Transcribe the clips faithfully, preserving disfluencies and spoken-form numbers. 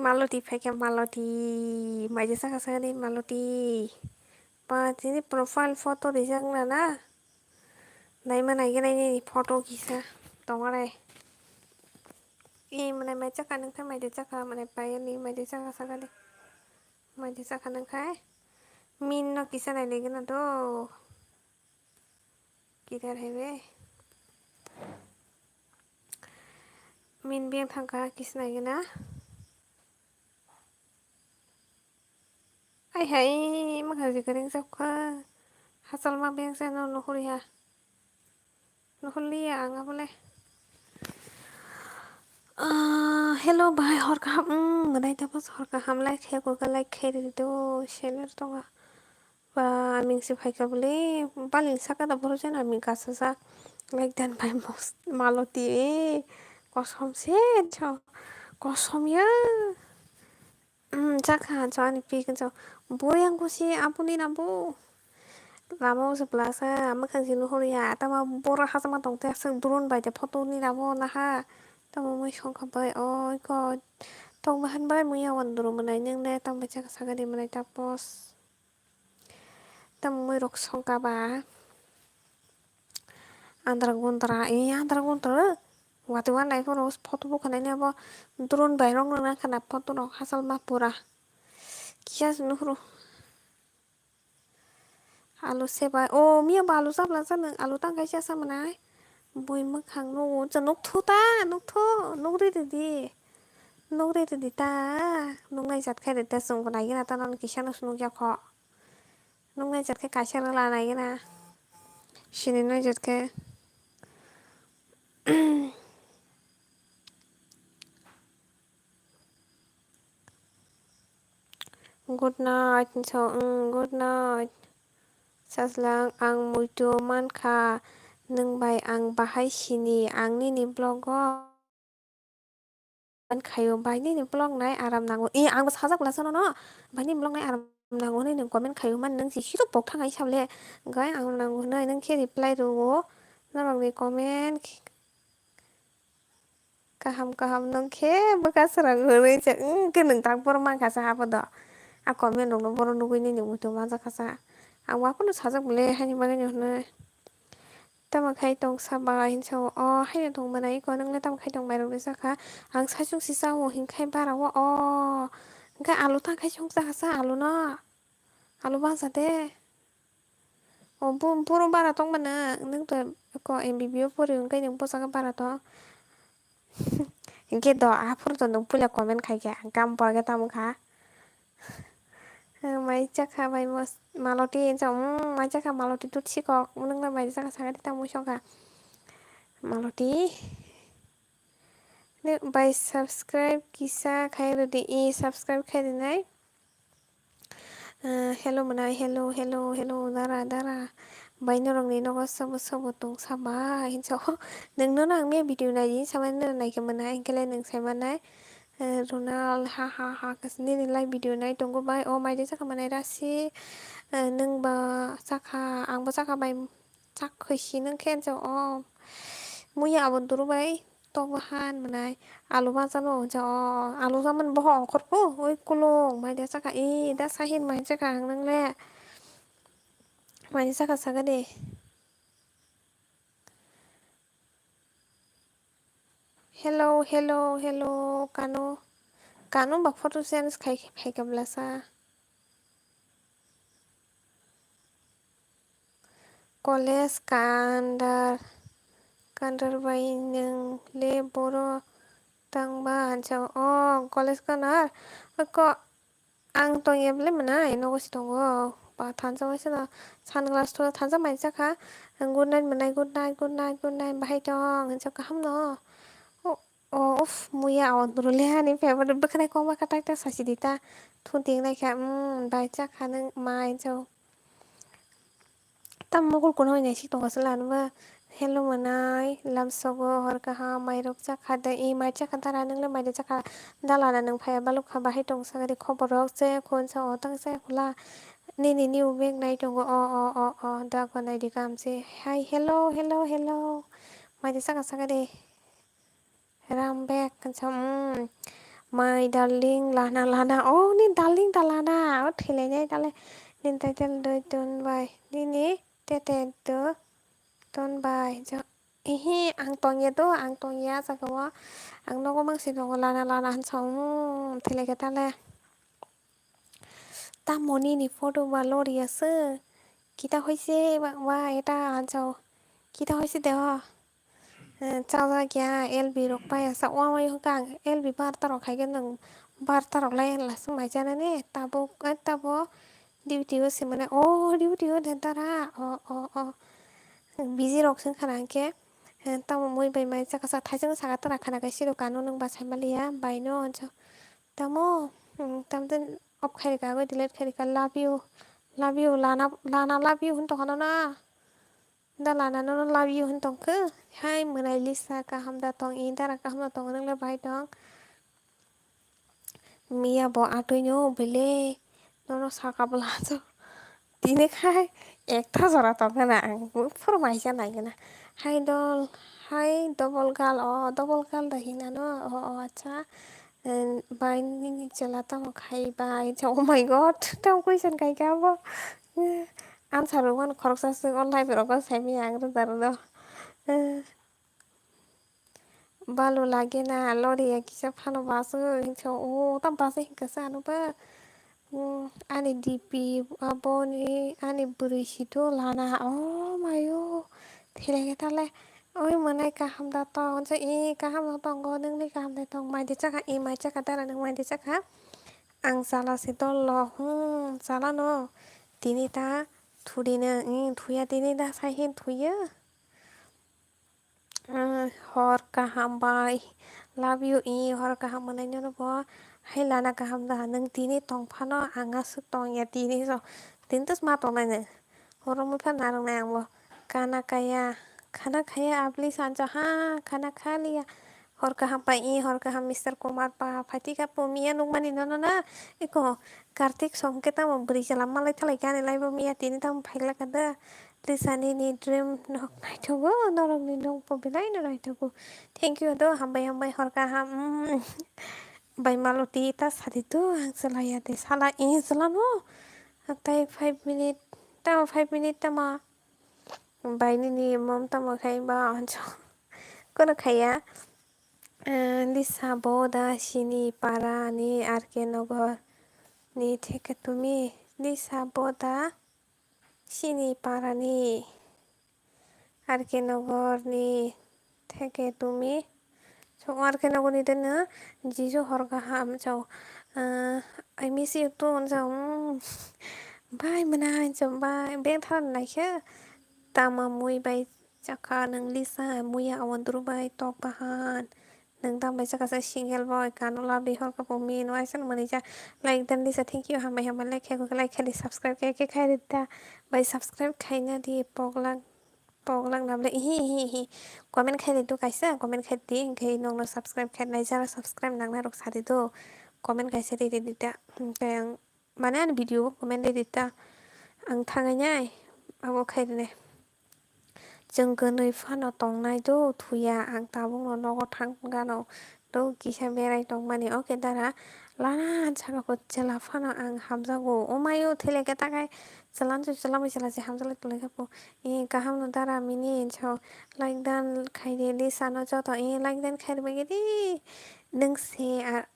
Maloti phaikha, Maloti. Maidi saka saka di Maloti. Ba, tini profile photo rijak na na? Naima naigwi nai nini photo kisa tongare. E, mwnai mai chakha nung khe, maidi chakha, mwnai pai ani, maidi chakha saka di. Maidi chakha nung khe. Min no kisa nai nai gana do. Kidar hai be. Min beng thangkha kisa nai gana. Ai hai, mwkhang je kwrwng chapkha. Hachal ma beng se no nuhuri ha. Nuhurli ya ang abole. Ah, hello bhai, hor kaham, mm, mwnai tapos hor kaham, like khe, koi like khe ri do, seler tonga. Ba, aming se phaikha bole, baling saka da boro jana aming kasajak. Like dan bai mos-, Maloti, eh, kosom se, cho, kosom ya. Mm, jakha, cho ani pi, cho, bo yang ko si, apo ni na bo. Lama o se blasa, mwkhang se nuhur ya, tama boro hachama tong te, aswk drone bai te photo ni na bo naha. Tamo mui songkha bai, oi ko, tong bahan bai mui ya wan drone mwnai, neng ne tamo bai chakha saka di mwnai tapos. Tamo mui rok songkha ba. Andra gundra, e andra gundra. Wati wan nai phoro photo bukha nai abo drone bai rok nang khana photo rok hachal ma pura. Kisa se nuhuru. Alu sebai. O miya ba alu sabla sa nang alu tang kaisa sa manai. Bui mwkhang nugo. Cha nuk thu ta, nuk thu, nuk ri di di. Nuk ri di di ta. Nuk nai jat khai di ta sung nai gina ta non kisa no sung ya kho. Nuk nai jat khai kaisa no la nai gina. Sini nai jat khai. Good night, so, mm, good night. Sajlang, ang muitu mankha, nwng bai ang bahai sini, ang nini vlog o. Comment khaio, bai nini vlog nai aram nango. E, ang bo sajak bwla sano no. Bai nini vlog nai aram nango hinwi nwng comment khaio, man nwng si siro pok thang ai sable. Gai ang nango hinwi nwng khe reply rwo. Norok ni comment kaham kaham nwng khe bwkha srang hinwi se, wng khe nwng tak boro mankha sa abo do. A comment rok no boro nugwi nini muitu manjak kha sa. Ang bo aphano sajak bwle haini bagwi no hinwi. Tamo khai tong sa ba hinwi sa o, o haino tong mwnai ko, nwng le tamo khai tong mairok rijak kha? Ang saichung si cha o, hinkhai bara o, o. Hwnkhe alu tang khai chwng cha kha sa alu no? Alu bangsa de. O bo-, boro bara tong mano, nwng to ko M B B o pori hwnkhe nwng bwskango bara tong. Hwnkhe do, aphuru to nwng puila comment khai khe, ang kam pore khe tamo kha. Mai chakha bai mos-, Maloti hinsa, mm, mai chakha Maloti tut sikok, nwng bai mai chakha sakha tamo sokha. Maloti. Nwng bai subscribe kisa khai rwdi, i subscribe khai rwnai. Ah, hello mwnai, hello, hello, hello, dara, dara. Bai norokni nogo sobo, sobo tong sama, hinsa. Nwngno no ang miya video nai di, samani no naikhe mwnai, hinkhe le nwng sai manai. Eh, Ronald, ha, ha, ha, kasi nini live video nai tongo bai. O, mai de chakha manai rasi. Eh, nwng ba chakha, ang bo chakha bai, chak khoi si nwng khe, hinsa, o. Muya abo duru bai. Tok bahan mwnai alu bachano hwnsa o alu chamani boha ongkhorkhe ui kulung mai da chakha e da sahin mai chakha ang nang le mai chakha saka de. Hello, hello, hello, kano, kano ba photo change khai, khai kabla sa. College kandar, kandar bai nwng le boro tangba hinsa o college kandar. Ko ang tongya bwle mwnai nogo se tongo. Ba thansa waisa no sunglass thansa mai chakha. Good night mwnai, good night, good night, good night, bahai tong hinsa kaham no. O, o, uff, muya o nurule ani favorite bwkhwnai kokma katak ta sasi di ta. Thun ting nai kha, mm, bai chakha nwng mai chao. Tam mokol kono hoi naisik tongo chwla nw ba. Hello mwnai, lamsogo hor kaham, mairok chakha de, i mai chakha dara, nwng le mai de chakha dala na, nwng phaiya balok kha, bahai tong sakha de, khobor rok chaya khun sa o tang chaya khula. Nini new bag nai tongo, o, o, o, o, da ko nai di kam se. Hi, hello, hello, hello. Mai de chakha sakha de. Ram bag kansa, mm. My darling, lana, lana, oh, ni darling ta lana, oh, thwilainai tale, ni title doi ton bai, nini tete do ton bai, jo, ehe, ang tongya do, ang tongya, jaga o, ang nogo mangsi nogo lana, lana, hansa, um, thwilaikha tale. Tamo nini photo ba loriya se, kita hoise ba, ba, eta, hansa, kita hoise de, oh. Eh, chajak ya, L B rok pai asa, o amai hwnka ang L B barta rok hai khe nwng barta rok lai la swng mai chana ne, tabuk, eh, tabo duty o se mane, o duty o de dara, o, o, o. Busy rok se wngkha na hwnkhe, eh, tamo mui bai mai chakha sa, thaising saka tara khana kaisa dokan o nwng bachai maliya, bai no, tamo, hmm, tamtwng off khai rwkha, delete khai rwkha, love you, love you, lana, lana love you hwn tongkha no na. Da lana nono love you hwn tongkhe. Hai mwnai Lisa kaham da tong, i dara kaham da tong, nwng le bai tong. Miya bo atwi no bele nono saka bwla cho. Tini khai ekta jora tongkhe na ang buphuru maisa naikhe na. Hai dol, hai double gal, o double gal da hinano, o, o acha. Bai nini chwla tamo khai bai? Oh my God, tamo question khai kha abo. Answer rwmani khoroksa swk o live rogo saimanya ang rwda rwdo. Balu lage na loriya kisa phano bus o hinsa o ta bus o hinka sa ano ba. Ani D P aboni ani bwrwi sito lana o mayo. Thilai khe tale oi mwnai kaham da tong je i kaham no tongo nwngni kaham de tong mai de chakha i mai chakha dara nwng mai de chakha. Ang chala se dol lo, hmm, chala no. Tini ta thudi no, hmm, thuya tini ta sai hin thuya. Hmm, hor kaham bai. Love you, i hor kaham mwnai no bo. Hai lana kaham da, nwng tini tong phano ang aswk tong ya tini so. Tini to ma tong nai nwng. Horo mui phano narwk nai ang bo. Kana kaya, khana khaya apli sancha ha, khana khaliya. Hor kaham pai i, hor kaham Mister Kumar pa, phatika po miya nukmani nono na. Iko Kartik song khe tamo bwrwi chwla malai thalai kani laibo miya tini tamo phailaka da. Lisa nini dream nok naithogo, norokni nokbo belai no naithogo. Thank you do, hambai hambai hor kaham. Mm. Bai maloti ta sadi do, ang chwla ya de, sala i chwla no. Tai five minute, tamo five minute tamo. Bai nini mom tamo khai ba ancho. Kono khaya. Eh, Lisa boda sini para ni R K Nogor ni theke tumi. Lisa boda sini para ni R K Nogor ni theke tumi. So, R K Nogor ni deno jisu hor kaham, so, ah, I miss you too, so, mm, bai mwnai, so, bai, beng than naikhe, tama mui bai chakha nwng Lisa, muya awandru bai tok bahan, nwng tang bai chakha sa single boy, kano love di hor kapo mi, no aisa mani ja, like dan Lisa, thank you, hambai hambai, like khe, like khe, subscribe khe, khe khai rida, bai subscribe khaina di, poglak. Poglak nable ihi, ihi, ihi. Comment khai di do kaisa, comment khai di, hingke nokno subscribe khai nai jara subscribe nang narok sadi do. Comment kaisa ri di da. Hingke ang, mane ani video comment ri di ta. Ang thangai nai, abo khai rinai. Chwng kwnwi phano tongnai do thuya, ang tabukno nogo thang gano. To kisa berai tongmani, o khe dara lana saka bo chwla phano ang hamjago. O mayo, thele khe takhai chwla se, chwla bai chwla se hamjak lai tonglaikha bo. E, kaham no dara mini, so, like dan khai di, Lisa no joto, e, like dan khai rwbaikhe di. Nwng se, a,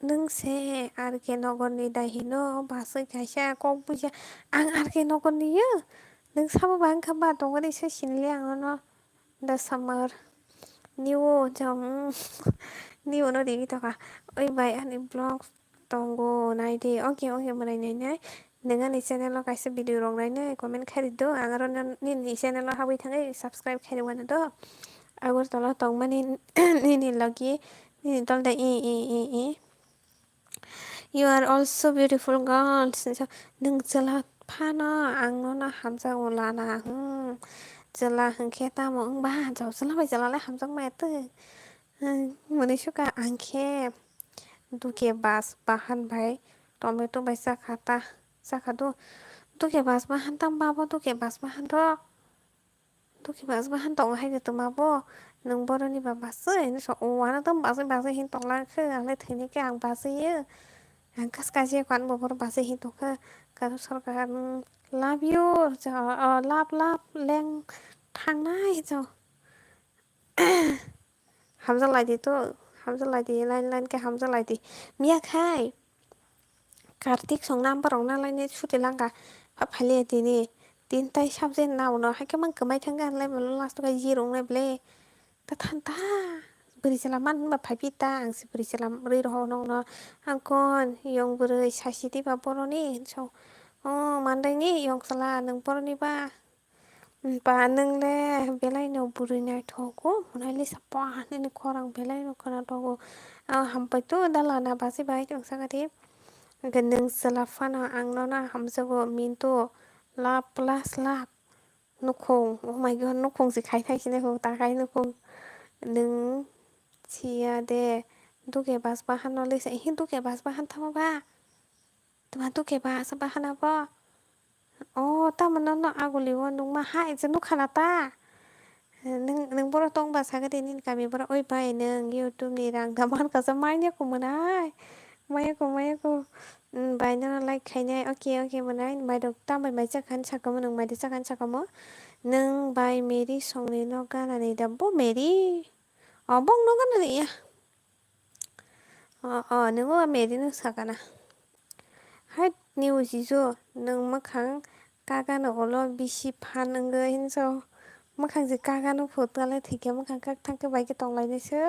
nwng se R K Nogor ni dai hino, baswi kaisa kok buja. Ang R K Nogor ni yo. Nwng sabo ba wngkha ba, tongmani se sinili ang nono. The summer. New jong. New no ri tongkha. Oi bai ani vlog tongo nai di. Oke, oke, mwnai nai nai. Nwng ani channel o kaisa video rok nai nai comment khai di do. Ang aro nini channel o habwi thangwi subscribe khai rwmani do. Agartala tongmani nini logi nini tolde i, i, i, i. You are also beautiful girls. Nwng chwla phano ang nono hamjago lana. Hmm. Chwla hwnkhe tamo wngba hamjao? Chwla bai chwla le hamjak maya twi. Hmm. Mwnwi suka ang khe duke bas bahan bai tomato bai chakha ta. Chakha do. Duke bas bahan tamo babo duke bas bahan rok. Duki bas bahan tongo hai khe twma bo. Nwng boroni ba bachwi? Hinwi sa o, ano tamo bachwi bachwi hin tongla khe, ang le thwini khe ang bachwi ya. Ang kas kaisa kwan bo boro bachwi hin tongkha. Karo sarkar, mm, love you, ja, ah, love, love, leng thangnai jo. Hamjak lai di to, hamjak lai di, line, line khe hamjak lai di. Miya khai. Kartik song number rok na lainai suti langka. Pha phaliya tini. Tin tai subject na uno haikhe mang kwmai thangkha hinlai bwlw last o zero wngnai bwlw. Ta than ta. Bwrwi chwla man hinba phaipi ta ang se bwrwi chwla rwi rohor nokno. Angkon yong bwrwi sasi diba boroni hinso. O mandaini yong chwla nwng boroni ba. Ba nwng le belai no bwrwi naithogo, hwnwi lisa pa nini khorang belai no khwnaithogo. Ah, hampai to dalana bachwi bai tong saka di. Hwnkhe nwng chwla phano ang nono hamjago, minto love plus love. Nukhung, oh my God, nukhung se khai thai sini ho, ta khai nukhung. Nwng siya de, duke bas bahan no lisa, ihin duke bas bahan thamo ba? Tuma duke bas bahan abo? O, tamo nono aguli o nukma hai je nukha na ta? Nwng, nwng boro tong ba sagadi nini kami boro, "Oi bai, nwng YouTube ni rang da man kasa manya ko mwnai? Maya ko, maya ko." Mm, bai nono like khainai, "Oke, oke," mwnai. Bai dok tam bai mai chakhan sakamo, nwng mai de chakhan sakamo. Nwng bai Mary songni nok gana ni da bo Mary? O, bong no gana ni ya. O, o, nwng o Mary no sakana. Hai, ni ujijo, nwng mwkhang kagano ulo bisi phan wngwi hinso. Mwkhang je kagano phut kale thwikhe mwkhang kak thangkhe bai khe tonglainai se.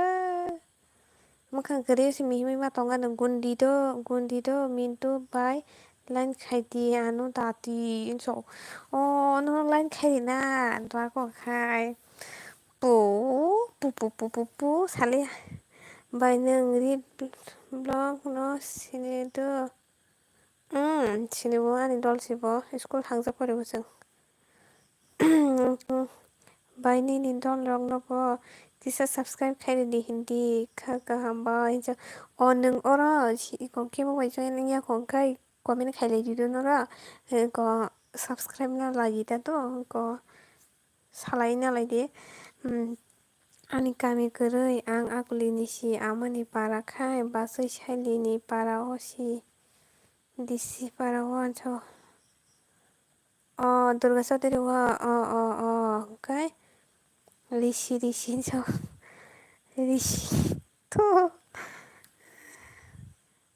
Mwkhang kwrwi se mihimwi ma tongo nwng gundi do, gundi do, mintu bai line khai di ano dati hinso. O, nono line khai rina, dwako khai. Pu, pu, pu, pu, pu, pu, sale. Bai nwng read blog no sini do. Hmm, sini bo ani dol si bo. School thangjak pore bo chwng. Bai nini dol rok no bo kisa subscribe khai ridi hindi kha kaham bai. O nwng oro si ko kebo bai join wngya ko kai comment khai lai di do noro. Ko subscribe no lai di ta to ko. Salai na lai di. Hmm. Ani kami kwrwi, ang Akulini si, amani para khai, Basui Sailini para o si, D C para o anso. O Durga Chaudhary o, o, o, o, hwnkhe Rishi, Rishi hinso. Rishi. Thu.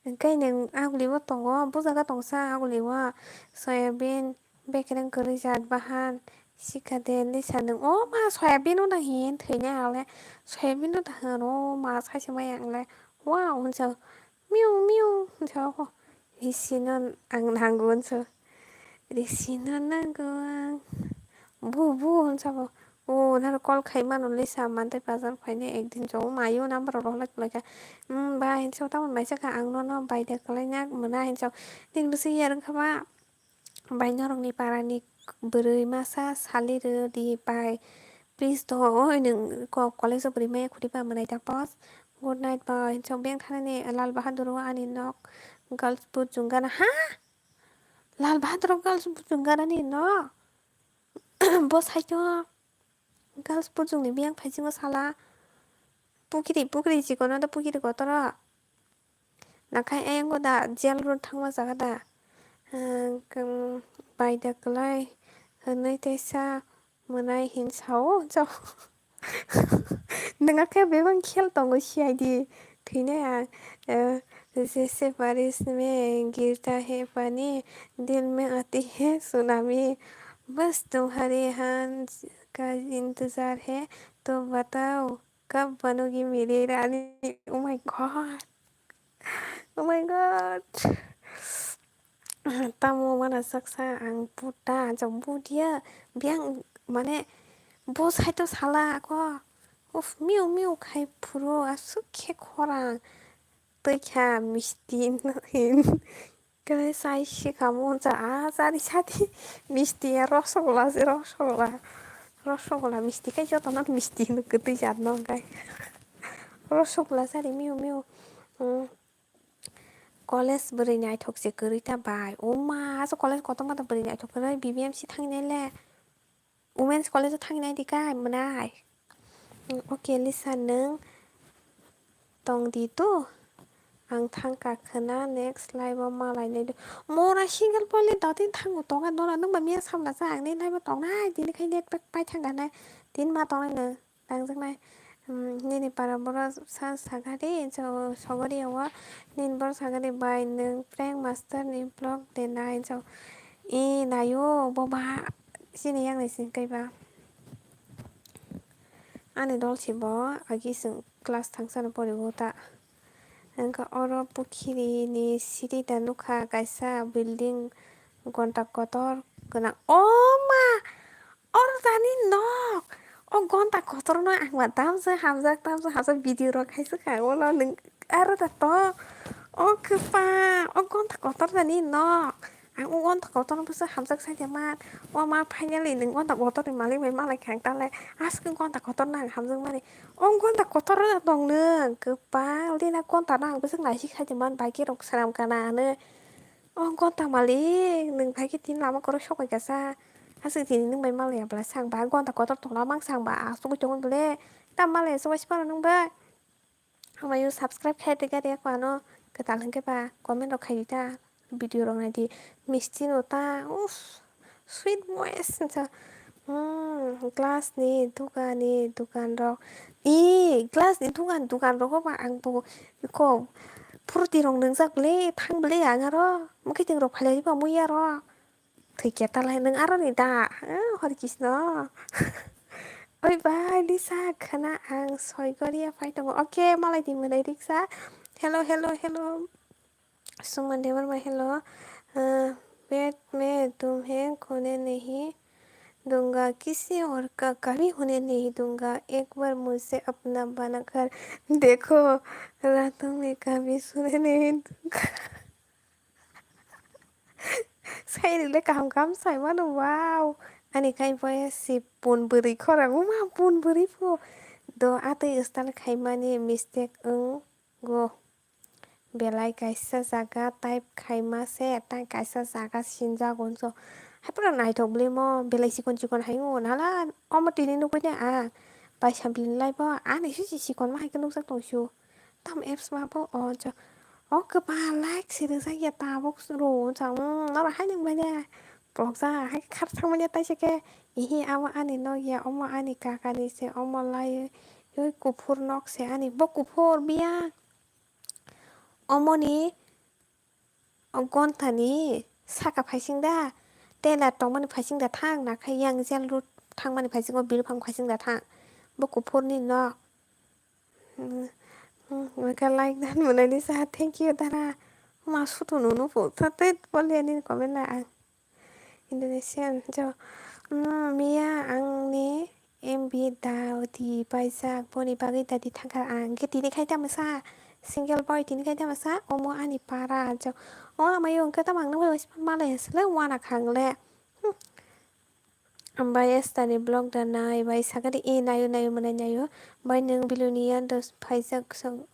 Hwnkhe nwng aguli o tongo, bujaga tongsa aguli o soyabin bekereng kwrwi jat bahan sikha de hinwi sa nwng, o ma soyabin o nang hin thwinai ang le, soyabin o nang hin o ma saisa maya ang le, wow hinsa miu miu hinsa o, Rishi no ang nango hinsa, Rishi no nango ang bu bu hinsa bo. O, naro call khai mano le sa, mantai bazar phainai ekdin chwng mayo number rok rohorlai kwlaikha. Hmm, bai, hinsa tamoni maisa kha ang nono bai da kwlaina mwnai hinsa. Nini bwswk iyar wngkha ba? Bai norokni parani bwrwi masa sali rw di bai. Please do, oi nwng ko-, college o bwrwi maya khudi ba mwnai da boss. Good night bai, hinsa beng thanani Lal Bahadur o ani nok girls boot chwng gana. Ha? Lal Bahadur o girls boot chwng gana ni nok? Bo saito. Girls boot chwngni biyang phaisingo sala. Pukiri, pukiri chikon o da pukiri kotor o. Nakhai ayang o da jail road thangma jaga da. Bai da kwlai hwnwi teisa mwnai hin sao, sao. Nwng khe bebak khel tongo C I D. Thwinai ang, eh, जैसे बारिश में गिरता है पानी, दिल में आती है सुनामी, बस तुम्हारे हाँ का इंतजार है, तो बताओ कब बनोगी मेरी रानी। Oh my God. Oh my God. Tamo mana saksa ang buta, jok budia, biang, mane, bo saito sala ako. Uf, miu miu khai phuru, aswk khe khorang. Twi kha misti no hin. Khe sai si kha mo cha, a chari sadi. Misti ya rosogula se, rosogula. Rosogula misti khai joto no misti hino kwtwi jat no kai. Rosogula chari miu miu. Hmm. College bwrwi naithok se kwrwi ta bai. O ma, aswk college kotorma ta bwrwi naithok kwrwi, B B M C thangnai le. Women's College o thangwi nai di kai mwnai. Okay, Lisa, nwng tong di to. Ang thang kha khwna, next live o ma lainai di. Mora single pole dati thango tonga nora nwng ba miya samla sa ang ni live o tongnai tini khai nek tak pai thang ganai tin ma tongnai nwng tangjaknai. Hmm, nini para boro sa sagari so sogori o nin bor sagari bai nwng prank master ni vlog de nai so i nayo bo ba sini yang ni sing kai ba. Ani dol si bo agi chwng class thangsa no pori o ta. Hwnkhe oro pukhiri ni siri da nukha kaisa building gonta kotor gwnang. O ma! Oro dani nok! O gonta kotor no ang ma tamsa hamjak tamsa hamjak video rok khaisa kha. Olo nwng aro da to. O kwpa! O gonta kotor dani nok! Ang o gonta kotor no bwsa hamjak sai de man. O ma finally nwng gonta kotor ni malik bai malai kha ang ta le. Aswk gonta kotor no ang hamjak mani. O gonta kotor no tong nwng kwpa! Lina gonta no ang bwswk naisik sai de man bai khe rok swnam kana ano. O gonta malik nwng bai khe tin lama koro sok bai kasa. Aswk tini nwng bai malai ya bwla sang ba gonta kotor tong lama sang ba aswk bai tongo bwle. Ta malai ya sok bai sipano nwng bai. Hambai o subscribe khai rwgya rwya kho ano kwtal hwnkhe ba comment rok khai di ta video rok nai di misti no ta uff sweet voice hinsa hmm glass ni dukan ni dukan rok e glass ni dukan dukan rogo ba ang bo kho purti rok nwngjak bwle thang bwle ang aro mwkhitwng rok phalai ba muya rok. Thwi keta lai nwng aroni da? Ah, Hori Krishna. Oi bai, Lisa, khwna ang soi goria phai tongo. Okay, malai di mwnai riksa. Hello, hello, hello. Suman Debbarma, hello. Ah, पेट में तुम्हें खोने नहीं दूंगा, किसी और का कभी होने नहीं दूंगा, एक बार मुझे अपना बनाकर देखो, रातों में कभी सोने नहीं दूंगा. Sai rwle kaham kaham sai mano, wow! Ani kai boya si pun bwrwi khorang, uma pun bwrwi pho. Do atwi style khaimani mistake wng go. Belai kaisa jaga type khaima se, tei kaisa jaga sinjago so. Hai pura naithok bwlwi mo, belai chikon chikon hai wng nala, omo tini nukui de ang. Bai sambil lai bo, ani se chikon ma hai khe nukjak tong su. Tam apps ma bo o ja. O kwbang like se rijak ya tabuk rw jang. Noro hai nang bai de. Pokjak hai khe khar thang manya taisa khe. Ihi abo ani nok ya, omo ani kaka ni se, omo lai oi kuphur nok se ani bo kuphur biya. Omo ni o gonta ni saka phaising da. Tailor tongmani phaising da thang, nakhai yang jel road thangmani phaising o bilphang phaising da thang. Bo kuphur ni nok. Hmm, hmm, maka like dan mwnai ni sa, thank you dara. Ma sutu nunu po, ta te poli ani comment na ang. Indonesian, jo. Hmm, miya ang ni M B da di paijak, boni bagwi da di thangkha ang. Ge tini khai tamo sa, single boy tini khai tamo sa, omo ani para, jo. O amayo wngkha tamo ang nang bai waisa malai sele wana khang le. Hmm. Bai Esther ni vlog da nai bai sakani e nayo nayo mwnai nayo bai nwng Bilonia dos phaijak song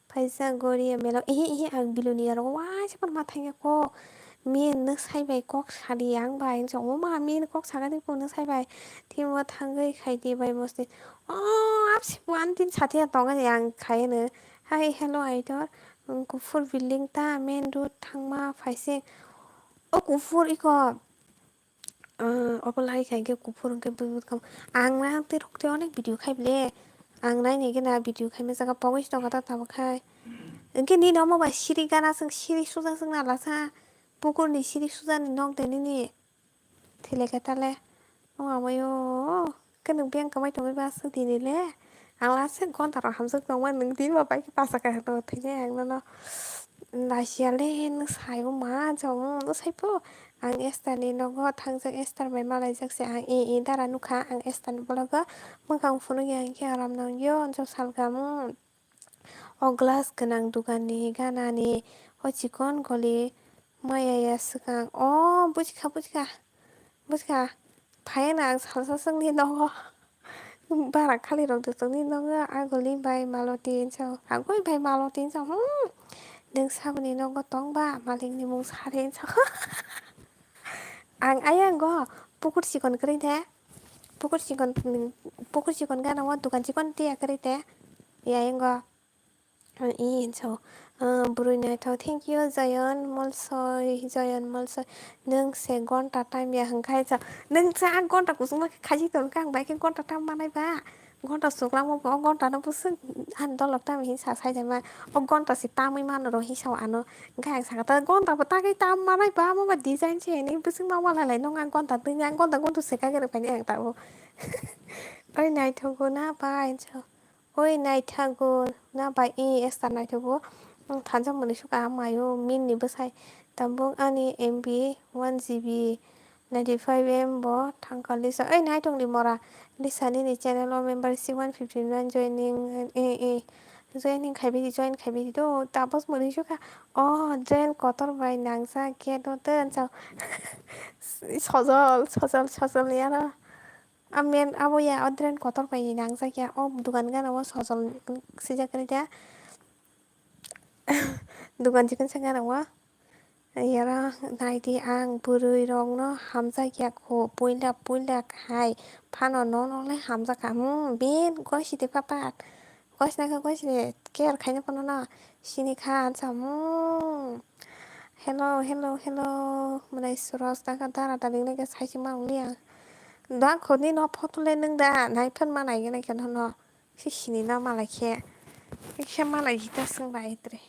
phaijak goria melo ehe ehe ang Bilonia rogo waisa phano ma thangya kok miya nwng sai bai kok sadi ang bai wngsa omo ma miya ni kok sakani kok nwng sai bai timo thangwi khaidi bai mosti o apsi bo ani tin satya tongani ang khayano hai hello aitor kuphur building ta main road thangma phaising o kuphur iko. Ah, obo lai khai khe kuphur hwnkhe bwbwkam. Ang na tei rok tei onek video khai bile. Ang nai nai khe na video khai ma jaga pogwi se tongkha ta tabuk khai. Hwnkhe nini omo bai siri gana chwng siri suja chwng na lasa. Pukur ni siri suja ni nok de nini. Thile khe ta le. O amayo. Khe nwng beng kwmai tongwi ba aswk tini le. Ang last se gonta rok hamjak tongma nwng tini ba bai khe pasa kha hwno thwinai ang nono. Naisiya le nwng sai bo ma jong nwng sai po. Ang Esther ni nogo thangjak Esther bai malaijak se ang e e dara nukha ang Esther ni bologo mwkhang phunukya hinkhe aram nangyo jok salka mo. O glass gwnang dukan ni gana ni o chikon goli maya ya swkang o bujikha bujikha. Bwskha, phaiya na ang salsa chwngni nogo. Bara khali rok de chwngni nogo, aguli bai maloti hinsa, agoi bai maloti hinsa, hmm. Nwng saboni nogo tong ba, malikni mung sari hinsa. Ang ayang go, pukur chikon kwrwi de. Pukur chikon, pukur chikon gana o dukan chikon tiya kwrwi te. Ya, ingo. I hinso, ah, bwrwi naithok. Thank you, Joyon Molsoi, Joyon Molsoi. Nwng se gonta time ya hwnkhe sa. Nwng sa ang gonta kusuma khe khaji tongkha, ang bai khe gonta time manai ba. Gonta suklangma bo, o gonta no bwswk ani dolok time hin sa sai jama. O gonta se tamwi mano ro hinsa ano. Hwnkhe ang sakha ta gonta bo tagwi tam manai ba, amo ba design se hini bwswk ma wala lai nung ang gonta twi ang gonta gonta se kagere phani ang ta o. Oi naithogo na ba hinso. Oi naithago na bai i esta naithago. Ang thansa mwnwi suka mayo min ni bwsai. Tambuk ani M B one G B ninety five M bo thangkha Lisa. Oi naithok ni mora. Lisa nini channel o membership one fifty nine joining e e. Joining khai bidi join khai bidi do tapos mwnwi suka. O drain kotor bai nangsa gate o tei ansao. Sojol sojol sojol ni aro. Amen abo ya o drain kotor bai ni nangjak ya o dugan gana o sojol swijak kwrwi da. Dugan chikon sa gana o yara naidi ang bwrwi rok no hamjak ya kho puila puila khai phano nono le hamjak kha hmm bin goi sidi papat. Gosna khe gosni care khaina phano na sini kha ansa hmm. Hello hello hello mwnai suros ta kha dara dali nai khe sai se ma wngliya. Da khorni no photo le nwng da nai phan ma nai gana khe nono se sini na malai khe khe malai hita swng bai tre.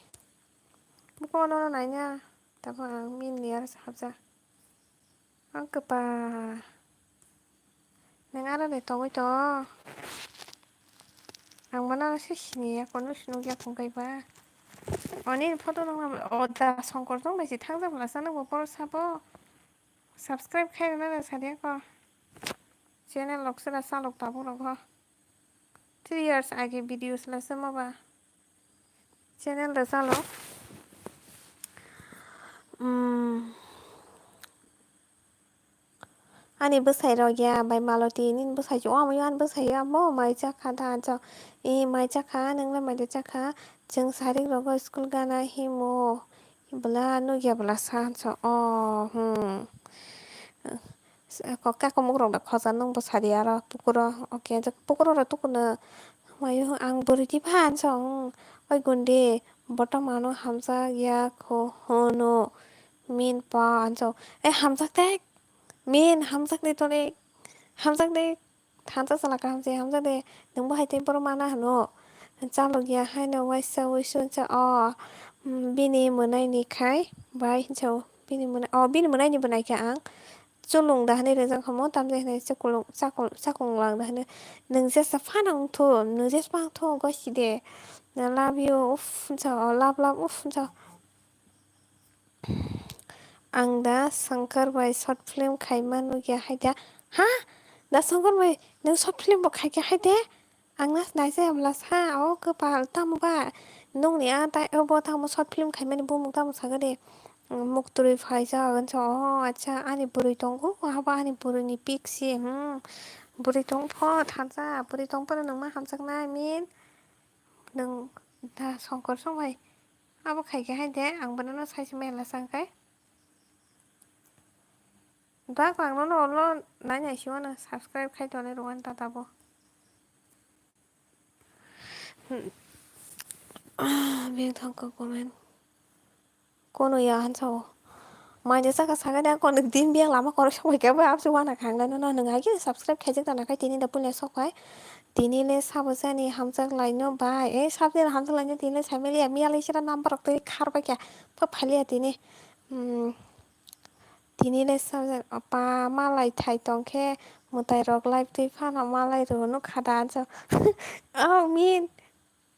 Buko nono naina tabo ang min ni aro sa habja. Ang kwpal. Nang aro de tongwi to. Ang mano se sini ya kono sinuk ya kung kai ba. Oni photo nang o da songkor tong bai si thang jang bwla sa nang bo poro sabo. Subscribe khai rwna rw sadi ako. Channel lok sera salok tabuk rok ho. Three years age videos la se ma ba. Channel da chalo. Mm. Ani bwsai rok ya bai Maloti nini bwsai o amo ani bwsai o amo mai chakha da ansa. E mai chakha nwng le mai da chakha. Chwng sarik rogo school gana himo. Bwla nugya bwla sa ansa o hmm. Kok kakumuk rok da khoja nwng bwsadi aro pukuro okay pukuro rok tukuno. Mayo ang bwrwi di phan song oi gundi bottom ano hamjak ya kho hono min pa anso e hamjak de min hamjak de tole hamjak de thansa sala kaham se hamjak de nwng bo hai tei borok mana hano chalok ya haino waisa wuisu cha o bini mwnai ni khai bai hinsa o bini mwnai o bini mwnai ni bwnai khe ang. Chulung da hinwi rijak kha mo, tamjai hinwi chakulung, chakul, chakung lang da hinwi. Nwng jesa phano wngthu, nwng jesa phano wngthu, goside. I love you, uff, wngsa, o love, love, uff, wngsa. Ang da Shankar bai short film khaima nukya hai da. Ha? Da Shankar bai nwng short film bo khaikha hai de? Ang na naisai bwla sa, o kwpal tamo ba? Nokni a tai obo tamo short film khaimani bumung tamo sakha de? Muktwi phaijak, o acha ani bwrwi tongo, abo ani bwrwini pic se, hmm. Bwrwi tongpho thansa, bwrwi tongphano nwng ma hamjaknai, min? Nwng da songkor song bai abo khaikhe hai de, ang bono no sai se mela sa hwnkhe. Bak ang nono ulo nai nai si mano subscribe khai tonwi rw ani tata bo. Beng thang kok comment. Kono ya han sao. Mai de saka saka de kono din biang lama kono song ke ba apsi wana khang da no no nang agi subscribe khai jek da na khai tini da punya sok pai. Tini le sabo sani hamjak lai no bai. Eh sabo sani hamjak lai no tini le family ya miya le sira number rok tini khar bai kya. Pa phalia tini. Hmm. Tini le samjak apa malai thai tong khe mwtai rok live twi phano malai rw nuk kha da ansa. Oh min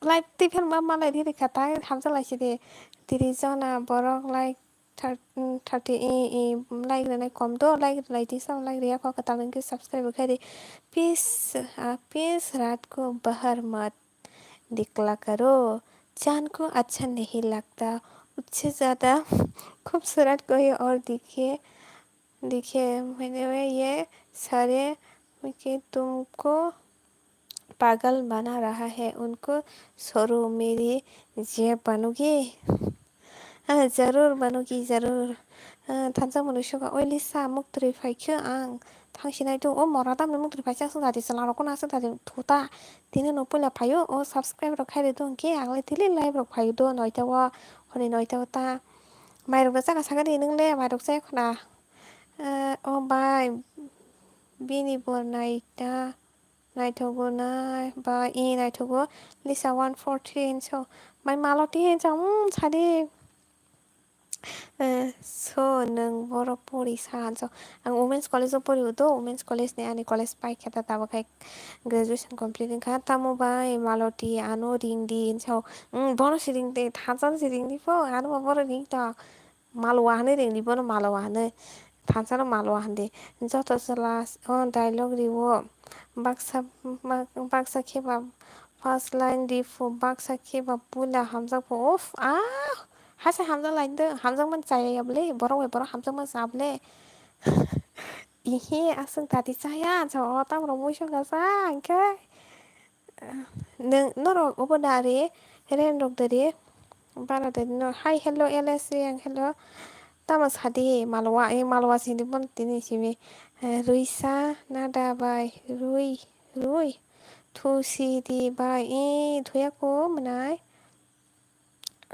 live twi phano ma malai ri rikha ta hamjak lai si de. Tiri jona borok like thirty like rwnai kom do like rwnai tisa like rwya kho kwtal wngkhe subscribe khai di. Peace ah peace rat ko bahar mat. निकला करो, चांद को अच्छा नहीं लगता, उससे ज़्यादा खूबसूरत कोई और दिखे, दिखे। मैंने ये सारे कि तुमको पागल बना रहा है, उनको छोड़ो, मेरी जेब बनोगी। हाँ, जरूर बनोगी, जरूर। Thansa mwnwi sukha, "Oi Lisa, muktwrwi phai khe ang thangsinai do, o mora tamni muktwrwi phai chang sung dadi chwla rok kono aswk dadi thuta, tini no puila phaio, o subscribe rok khai rwdi hwnkhe ang le daily live rok phaio do noita o, hwnwi noita o ta mairok no chakha sakha di nwng le mairok chaya khwna." O bai bini bo naita naithogo na ba i naithogo Lisa one four three hinso bai malo ti hinso um sadi. So nwng boro pori sa hinso ang women's college o pori udo women's college ni ani college pai khe ta tabuk hai graduation complete wngkha tamo bai maloti ano ring di hinso bono si ring di thansa si ring di pho ano bo boro ring tong. Malwa hinwi ringdi bono malwa hinwi thansano malwa hindi joto chwla o dialogue riwo baksa baksa kheba first line riphu baksa kheba puila hamjakphu uff ah hasa hamjak laide hamjakmani chaya ya bwle borok bai borok hamjakma cha bwle ihi aswk dati chaya o tamrok muisung kasa hwnkhe. Nwng norok obo da re ren rok da re bara da no hai hello L S Reang hello tamo sadi malwa e malwa sindi bono tini simi ruisa nada bai rui rui thusi di bai e thuya ko mwnai.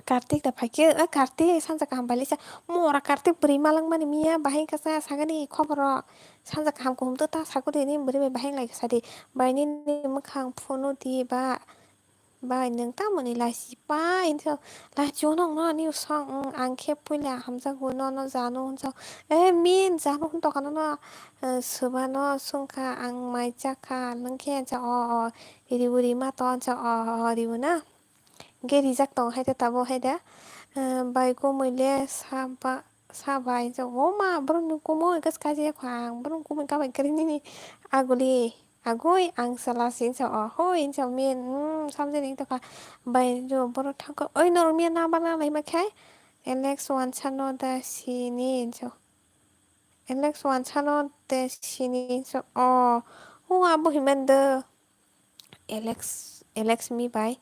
Kartik da phaikhe, "A Kartik, sanja kaham bai lisa." Mora Kartik bwrwi malwng mani miya bahai kasa sagani khoboro. Sanja kaham kuhum to ta sakudi ni bwrwi bai bahai lai kasa di. Bai nini mwkhang phunu di ba. Bai nwng tamoni lachi pa hinso. Lachi onok no ni song ang khe puila hamjago no no janu hinso. E min janu hin tokano no. Swbano sungkha ang mai chakha nwng khe hinso o o ribu rima to hinso o o ribu na. Hingke rijak tongo hai ta tabuk hai da, bai kumui le saba saba hinsa o ma borok ni kumui hingke kaisa ya kha ang borok ni kumui kabai kwrwi nini aguli agoi ang chwla se hinsa o hoi hinsa min samjani wng tongkha bai borok thangkha oi norok miya nang bana lai ma khe Alex wansano da sini hinsa. Alex wansano de sini o o abo himando Alex Alex mi bai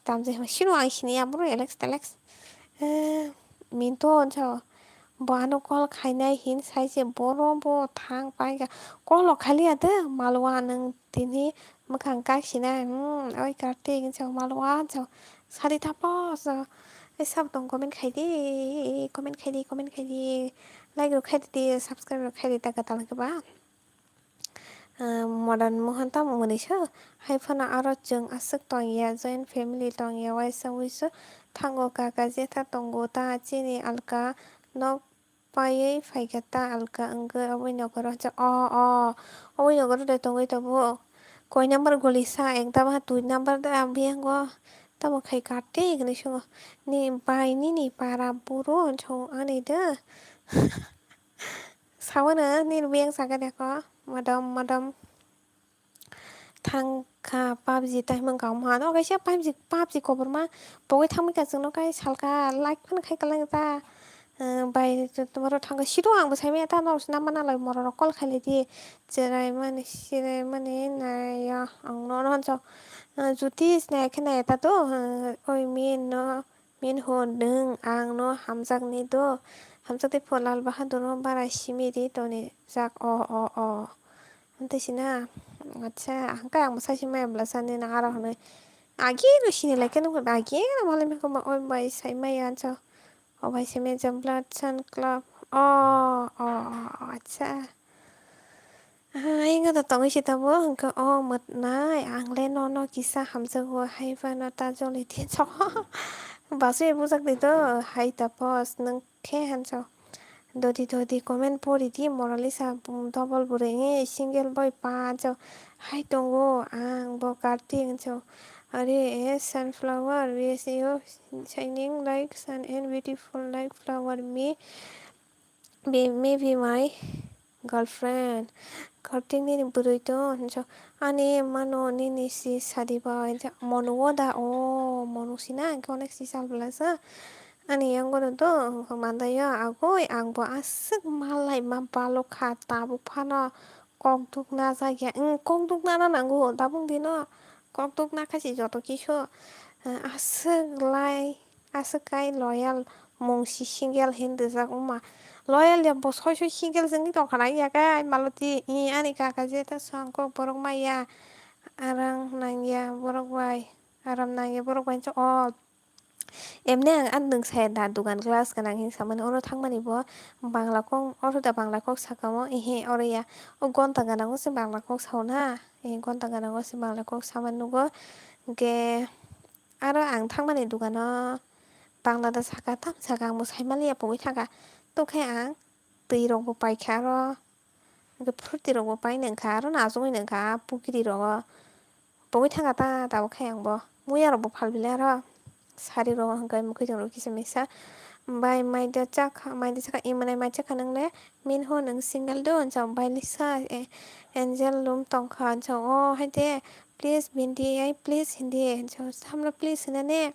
tamjai hima sino ang sini aboro Alex Alex minto onsa bo ano call khainai hin sai se boro bo thang pai ga call o khali ya de malwa nang tini mwkhang kaisina oi Kartik hinsa malwa hinsa sadi tapos. Ai sabo tong comment khai di, comment khai di, comment khai di, like rok khai di, subscribe rok khai di ta kwtal khe ba. Modern mohan tamo mwnwi sa hai phano aro chwng aswk tong ya joint family tong ya waisa wuisu thango kaka jetha tongo ta chini alka nok paiwi phaikha ta alka wngwi oboni nokaro hwnsa o o oboni nokaro de tongwi tongo koi number goli sa ekdam ha twi number da biyango tamo khai kati hinwi swngo ni bai nini para buro hwnsa ani de sawano nini biyang saka de ko madam madam. Thangkha pubg taimang kha wngkha ano kaisa pubg pubg koborma pogwi thangmani kha chwngno kai salka like phano khai kwlai ta bai oro thangkha siro ang bo saimanya ta norok se nama nanglai morok rok call khailai di cherai mani sirai mani naiya ang nono hwnsa jyoti naiya khe naiya ta do oi min no. Min ho nwng ang no hamjakni do? Hamjakdi pho Lal Bahadur no bara simi ri toni jak o o o. Amtwi sina acha hwnkhe ang bwsai simi maya bwlasa nini aro hwnwi agi no sini lai khe nukho agi no malai maya oi bai sai maya ansa o bai sai maya jam blood sun club o o o acha. Hai wngkha tongwi se tabuk hwnkhe o mwtnai ang le nono kisa hamjakgo hai phano ta joli di so basui bujak di do hai tapos nwng khe hanso dodi dodi comment pori di Monalisa double bwrwi single boy pa so hai tongo ang bo Kartik so are a sunflower we see you shining like sun and beautiful like flower me. Be maybe my girlfriend. Kartik nini bwrwi to hinsa ani mano nini si sadi bai hinsa mono o da o mono sina hwnkhe onek si sal bwlasa ani yango no do hwnkhe mandaio agoi ang bo aswk malai ma balokha tabuk phano kok dukna jakya kok dukna na nango tabuk dino kok dukna khaisi joto kisu aswk lai aswk kai loyal. mung si single hin rijak wngma. Loyal ya bo soi soi single se wngwi tongkha na ya khe, ai maloti, i ani kaka je ta song kok borok maya, arang nangya borok bai, aram nangya borok bai, o emne ang ani nwng saya da dugan glass gwnang hin samani, oro thangmani bo Bangla kok, oro da Bangla kok sakamo, ehe, oro ya, o gonta gwnango se Bangla kok sao na, ehe, gonta gwnango se Bangla kok samani nugo, hwnkhe aro ang thangmani dugano Bangla da saka, tam saka, ang bo saimaliya pogwi thangkha, tokhe ang twi rok bo paikha aro, hwnkhe phrwti rok bo painwi wngkha, aro no achugwi nw wngkha pukiri rogo. Pogwi thangkha ta tabuk khe ang bo. Muya rok bo phalbili aro. Sari rok hwnkhe mwkhwtwng rok kisa misa. Bai mai da chakha, mai da chakha, imanai mai chakha nang le. Min ho nang single do hwnsa bai lisa, eh, Angel lum tongkha hwnsa o hai de. Please bindi ai, please hindi hwnsa samla please hinane.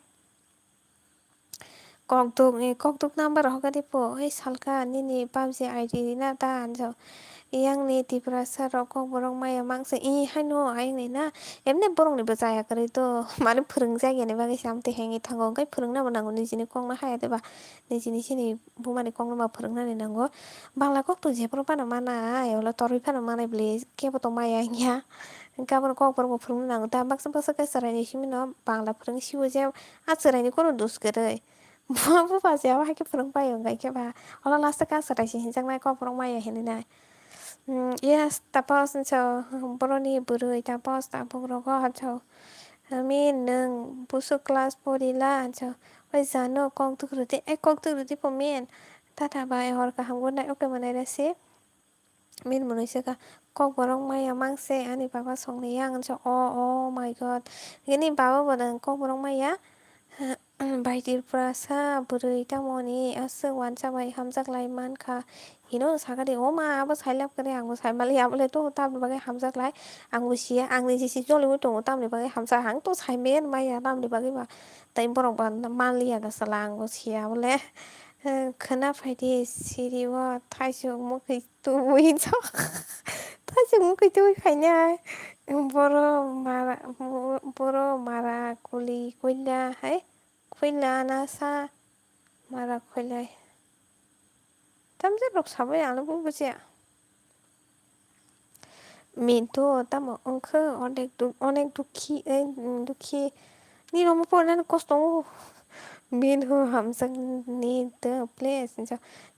Kokduk, eh, kokduk number hokadi po, hei salka nini PUBG ID rina ta anjo. Yang ni Tiprasa rok kok borok maya mangsa, i haino ayang ni na. Emne borok ni bwchaya kwrwi to, mane phwrwng jagya ni bagwi se amtwi hengwi thango, hwnkhe phwrwngna bo nango, nijini kok no haya de ba, nijini sini buma ni kok no ma phwrwngna ni nango. Bangla kok to jephuru phano mana ai, olo torwi phano manai bwle, kebo to maya wngya. Hwnkhe abono kok borok bo phwrwngna nango ta, baksa baksa khe chwrai ni simi no Bangla phwrwng sibo je. A chwraini kono dos kwrwi. Bo buphase abo hai khe phwrwng pai wng khe ba. Olo last o khe a chwrai se hinjaknai kok borok maya hinwi nai. Hmm, yes, tapos hinso boroni bwrwi tapos tabuk rogo hinso. Min nwng busu class pori la hinso. Oi jano kok duk rwdi, ai kok duk rwdi po min. Tata bai hor kaham good night, okay manai rw se. Min mwnwi swkha, "Kokborok maya mangse ani baba songni yang," hinsa, "Oh, oh my God." Nini baba bo nwng kokborok maya, bai Tripurasa bwrwi tamoni aswk wansa bai hamjak lai mankha. Hino sakha di, "O ma, abo sailap kwrwi, ang bo saimali, abo le to tamni bagwi hamjak lai, ang bo siya, ang ni jisi joliui tongo, tamni bagwi hamsa, ang to saimaya maya, tamni bagwi ba." Tai borok ba manliya da sala, ang bo siya abo le. Khwna phaidi siri o thaisuk mukhui tubui hinso. Thaisuk mukhui tubui phainai. Boro mara, boro mara kuli koila hai. Koila nasa mara koilai. Tamjak rok sabai ang bo bujiya. Min to tamo wngkhe onek duk-, onek dukhi, eh, dukhi. Nini omo pornani kosto wngo. Min ho hamjakni tei please.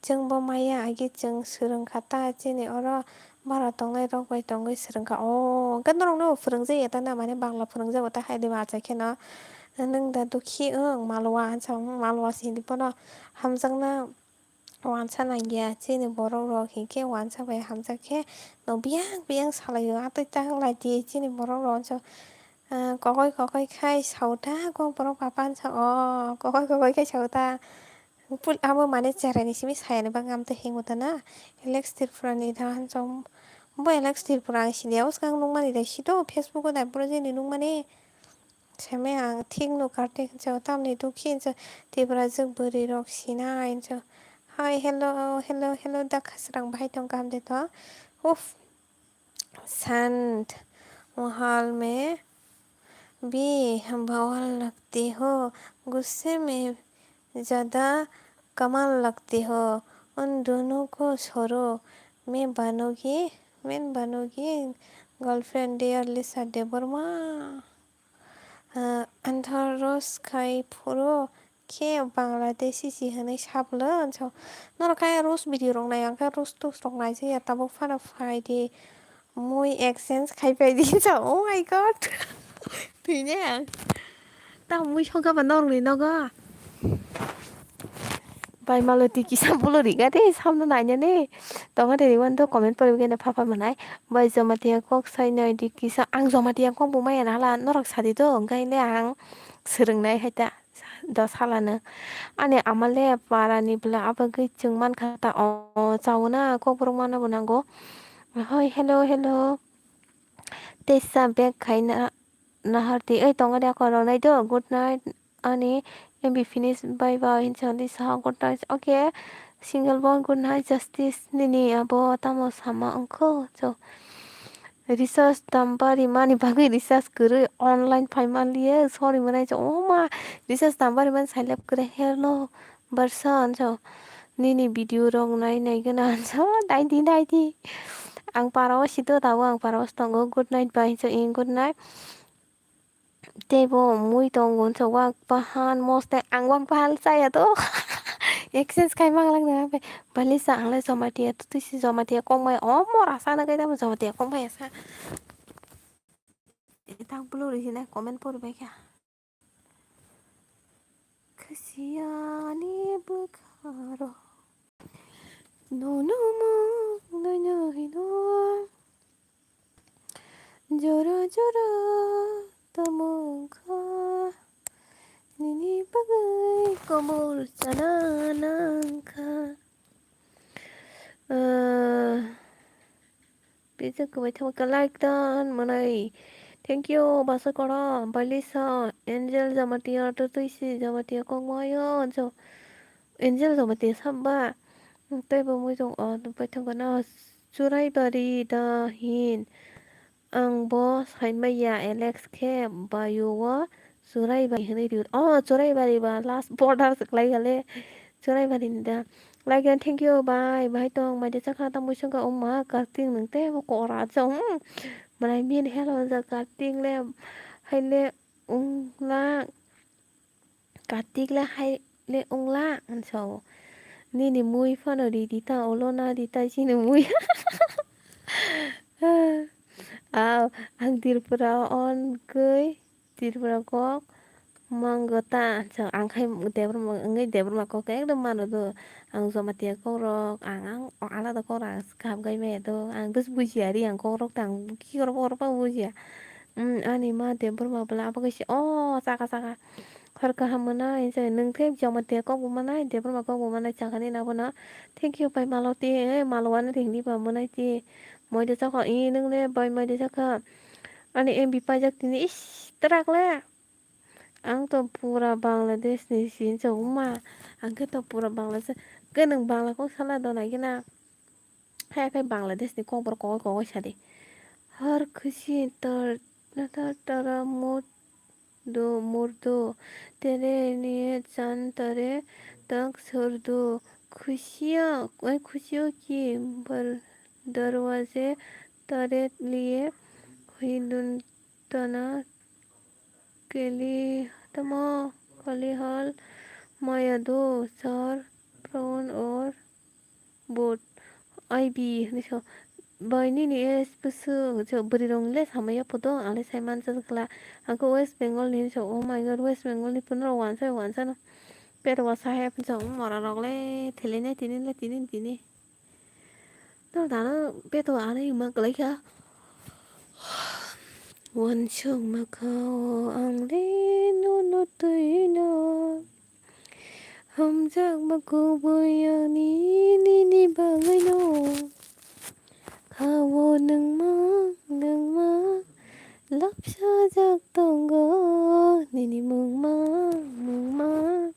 Chwng bo maya agi chwng swrwngkha ta chini oro bara tongnai rok bai tongwi swrwngkha. O hwnkhe norokno bo phwrwngjakya ta na, mane Bangla phwrwngjago ta hai de ma achai kheno. Nwng da dukhi wng malwa hinsa, malwa se hindi bono hamjakna. Wansa nangya chini borok rok hinkhe wansa bai hamjak khe no biyang biyang salaio, atwi ta wng lai di chini borok rok. Kokoi kokoi khai sao ta kok borok ba pansa o kokoi kokoi khai sao ta. Abo mane cherai ni simi saya ni bagwi amtwi hingo ta na. Alex Tripura ni da hansa bo Alex Tripura ang sini o swkang nukmani da sito Facebook o da boro jini nukmani. Seme ang thik nukha, thik hinsa tamni dukhi hinsa Tiprajwk bwrwi rok sinai hinsa. Hi, hello, hello, hello, da khasrang bahai tong kaham de to? Uff. Sant mahal mein bhi bawl lagte ho, gusse mein zyada kamal lagte ho. Un dono ko chhoro, main banogi, main banogi girlfriend, dear Lisa Debbarma. Ah, antharo sky phuru khe Bangladeshi si hwnwi sablo, so, norok khe roast video rok nai, ang khe roast toast rok nai se ya, tabuk phano phai di, mui exchange khai phai di, so, oh my God, thwinai ang, ta mui songkha ba norok ni nogo. Bai maloti kisa bulo riga de, samno nainani. Tongo de riwan do comment pori gana pha pha manai. Bai Jamatia kok sai nai di kisa. Ang Jamatia kok bo maya na hala norok sadi do, hwnkhe le ang swrwng nai hai ta. Do salano. Ani ama le para ni bwla abagwi chwng mankha ta. O, o, chauna kok borok mana bo nango. Hoi, hello, hello. Tesa bag khai na, nahar di. Oi, tongo de ako ronai do. Good night. Ani M B finish bai bai hinsa di saha good night. Okay, single born good night justice nini abo tamo sama wngkho. So, recharge dam bari mani bagwi recharge kwrwi online phaima liye. Sorry mwnai, so, oh ma, recharge dam bari mani sailap kwrwi. Hello, Barsa, anso, nini video rok nai nai gana, anso, daidi, daidi. Ang para o sito tabo, ang para o tongo. Good night, bye, so, in, good night. Teibo mui tongo, anso, wak bahan, moste, ang wak bahan saya to. Exchange kai mang lang na, bai. Balisa, ang le Jamatia, tu, tu si Jamatia, kong mai, o, mora sana kai tamo Jamatia, kong mai sa. Tang pulo ri sina, comment pori bai kha. Khasiani bwkharo nono mung naina hino jora jora tamo wngkha nini bagwi komor chana nangkha. Ah, Bijak kwbai thangma khe like dan mwnai. Thank you, basa korom, Balisa, Angel Jamatia, Twtwisi Jamatia, Kokmayo, Jo-, Angel Jamatia samba. Tei bo mui tong, o, pai thangkha na, Churaibari da hin. Ang bo saimaya, Alex khe bayo o Churaibari hinwi rio. O, Churaibari ba last border se kwlai kha le. Churaibari ni da. Like and thank you, bye. Bahai tong, mai de chakha, tamo songkha, oma, Kartik nung te bo kora chong. Manai min hello ja Kartik le, hai le, ungla. Kartik le, hai le, ungla, anso. Nini mui phano ri di ta, olo na ri ta, chini mui. Aw, ang Tripura on koi. Tripura kok mango ta, so, ang khai Debbarma wngwi Debbarma kok ekdom mano do. Ang Jamatia kok rok, ang, ang alada kok rok kaham khai maya do. Ang bus bujiya ri, ang kok rok tang ki kok rok pa bujiya. Um, ani ma Debbarma bwla abo kaisa, o, saka, saka. Hor kaham mwnai, je nwng khe Jamatia kok bo mwnai, Debbarma kok bo mwnai, chakani na bono. Thank you, pai Maloti, eh, Malwani ringni ba mwnai ti. Moide chakha, i, nwng le bai moide chakha. Ani M B paijak tini, ish, twrak le. Ang to pura Bangladesh ni sinsa wngma. Ang khe to pura Bangladesh. Khe nwng Bangla kok sala do nai khe na. Hai khe Bangladesh ni kokborok kogoi kogoi sadi. Har khushi tar, tar, tara murdo, murdo. Tere niye chan tare tak surdo. Khushi ho, eh, khushi ho ki bar, darwaze tare liye hidun tana keli tamo kali hal maya do sar prawn or bot I B hinwi so. Bai nini S bwswk je bwrwi rok le samaya podo ang le sai mansa kla. Ang khe West Bengal ni hinwi so, oh my God, West Bengal ni phano wansa wansa no. Petwa sahe hinwi so, mora rok le thele ne tini le tini tini. Nang dano peto ano ima kwlai kha. Wansuk makha o ang le nono twi no. Hamjak ma kubui ani nini bagwi no. Kha o nwng ma, nwng ma. Lapsajak tongo nini mungma, mungma.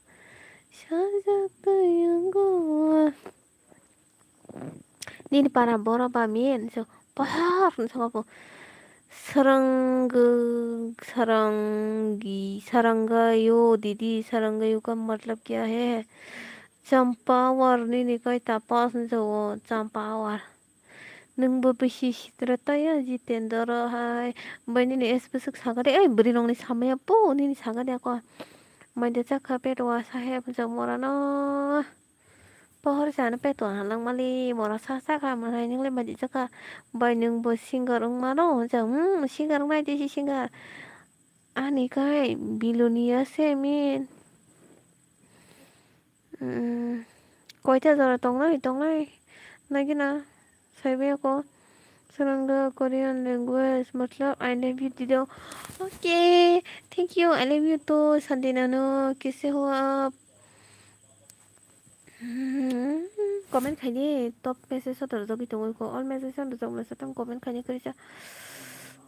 Sajak twi wngo. Nini para borok ba min so pohor hinwi saka bo. Sarang, sarangi, sarangayo didi, sarangayo ka matlab kya hai? Champawar nini kai tapas hinwi saka o, champawar. Nwng bo bisi sitra taya Jitendra hai. Bai nini S bwswk sakari, ai bwrwi rokni samaya po nini sakari ako. Maida chakha petwa saheb hinwi saka morano. Pohor sana peto halangmali, mora sa sa kha, mora nang le madi chakha. Bai nwng bo singer wng mano, jang, hmm, singer wngnai tei si singer. Ani kai Bilonia se min. Hmm, koita jora tongnai, tongnai. Nagina, saibe ako. Saranga Korean language, matlab, I love you, dido. Okay, thank you, I love you too, Sandinano, kise ho aap? Hmm, comment khaidi, top message sotor jogwi tongo ko, all message sotor jogwi sa tang comment khaidi kwrwi sa.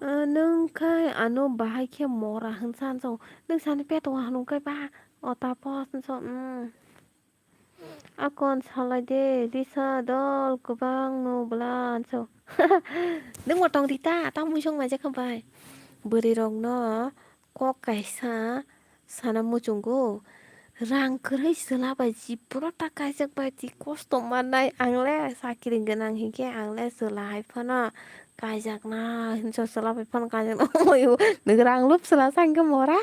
Ah, nwng khai ano bahai khe mora hinsa hinsa, nwng sani peto hanung kai ba, o tapos hinsa, hmm. Akon salai de, Lisa dol kwbang no bwla hinsa. Nwng bo tong di ta, tamo mui song maijak kha bai. Bwrwi rok no kok kaisa sana muchungo. Rang kwrwi chwla bai ji pura ta kaijak bai twi kosto mannai. Ang le sakiri gwnang hinkhe ang le chwla hai phano kaijakna hinso chwla bai phano kaijakna. Omo nwng rang lup chwla sa hinkhe mora.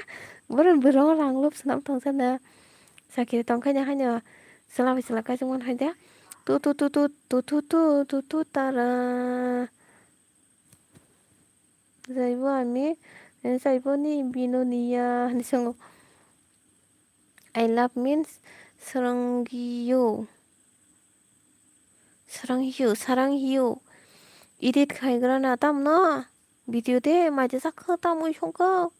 Borok rang lup swnam tongsa na. Sakiri tongkhaina haino chwla bai chwla kaijak man hai da. Tu tu tu tu tu tu tu tu tu tara. Jaibo ami, jaibo ni bino niya hinwi swngo. I love means sarang hiyo. Sarang hiyo, sarang hiyo. Edit khaigrana tamno video de maja sakho tamwi songkho.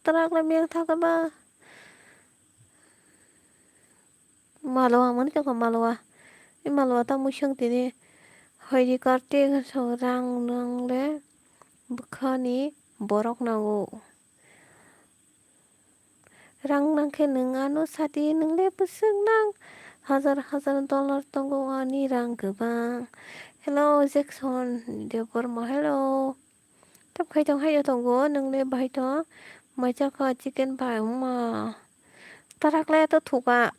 Trakla meng thakaba. Malowa mani tongkha malowa. I malowa tamo chwng tini hoidi karti rang nang le bwkhani borok nango. Rang nangkhe nwng ano sadi nwng le bwswk nang hajar hajar dollar tongo ani rang kwbang. Hello Jackson Debbarma hello. Tamo khai tong hai tongo nwng le bahai tong mai chakha chicken bai wngma. Tarak le to thuka.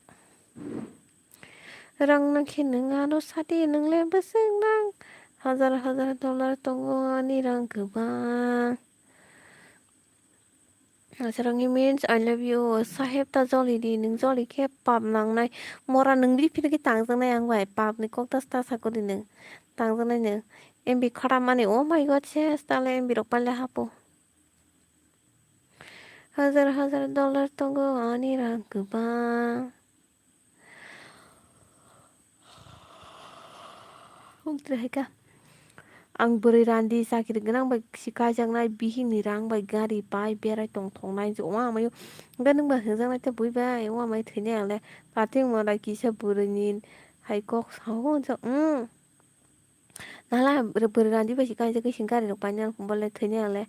Rang nang khe nwng ano sadi nwng le bwswk nang hajar hajar dollar tongo ani rang kwbang. Asarangni means I love you. Saheb ta joli di, nwng joli khe pap nangnai. Mora nwng biri phiri khe tangjaknai ang bai. Pap ni kok ta ta sako di nwng. Tangjaknai nwng. M B khara mani, oh my God, ses tale M B rok paile hapo. Hajar hajar dollar tongo ani rang kwbang. Huk twi hai kha. Ang bwrwi randi chakiri gwnang bai si kaijaknai bihikni rang bai gari pai berai tongthoknai je wng amaio. Hwnkhe nwng ba hwnjaknai tei bui bai wng amai thwinai ang le katik mora kisa bwrwini hai kok sao hwnjak. Nala bwrwi randi bai si kaijagwi si gari rok painani bole thwinai ang le.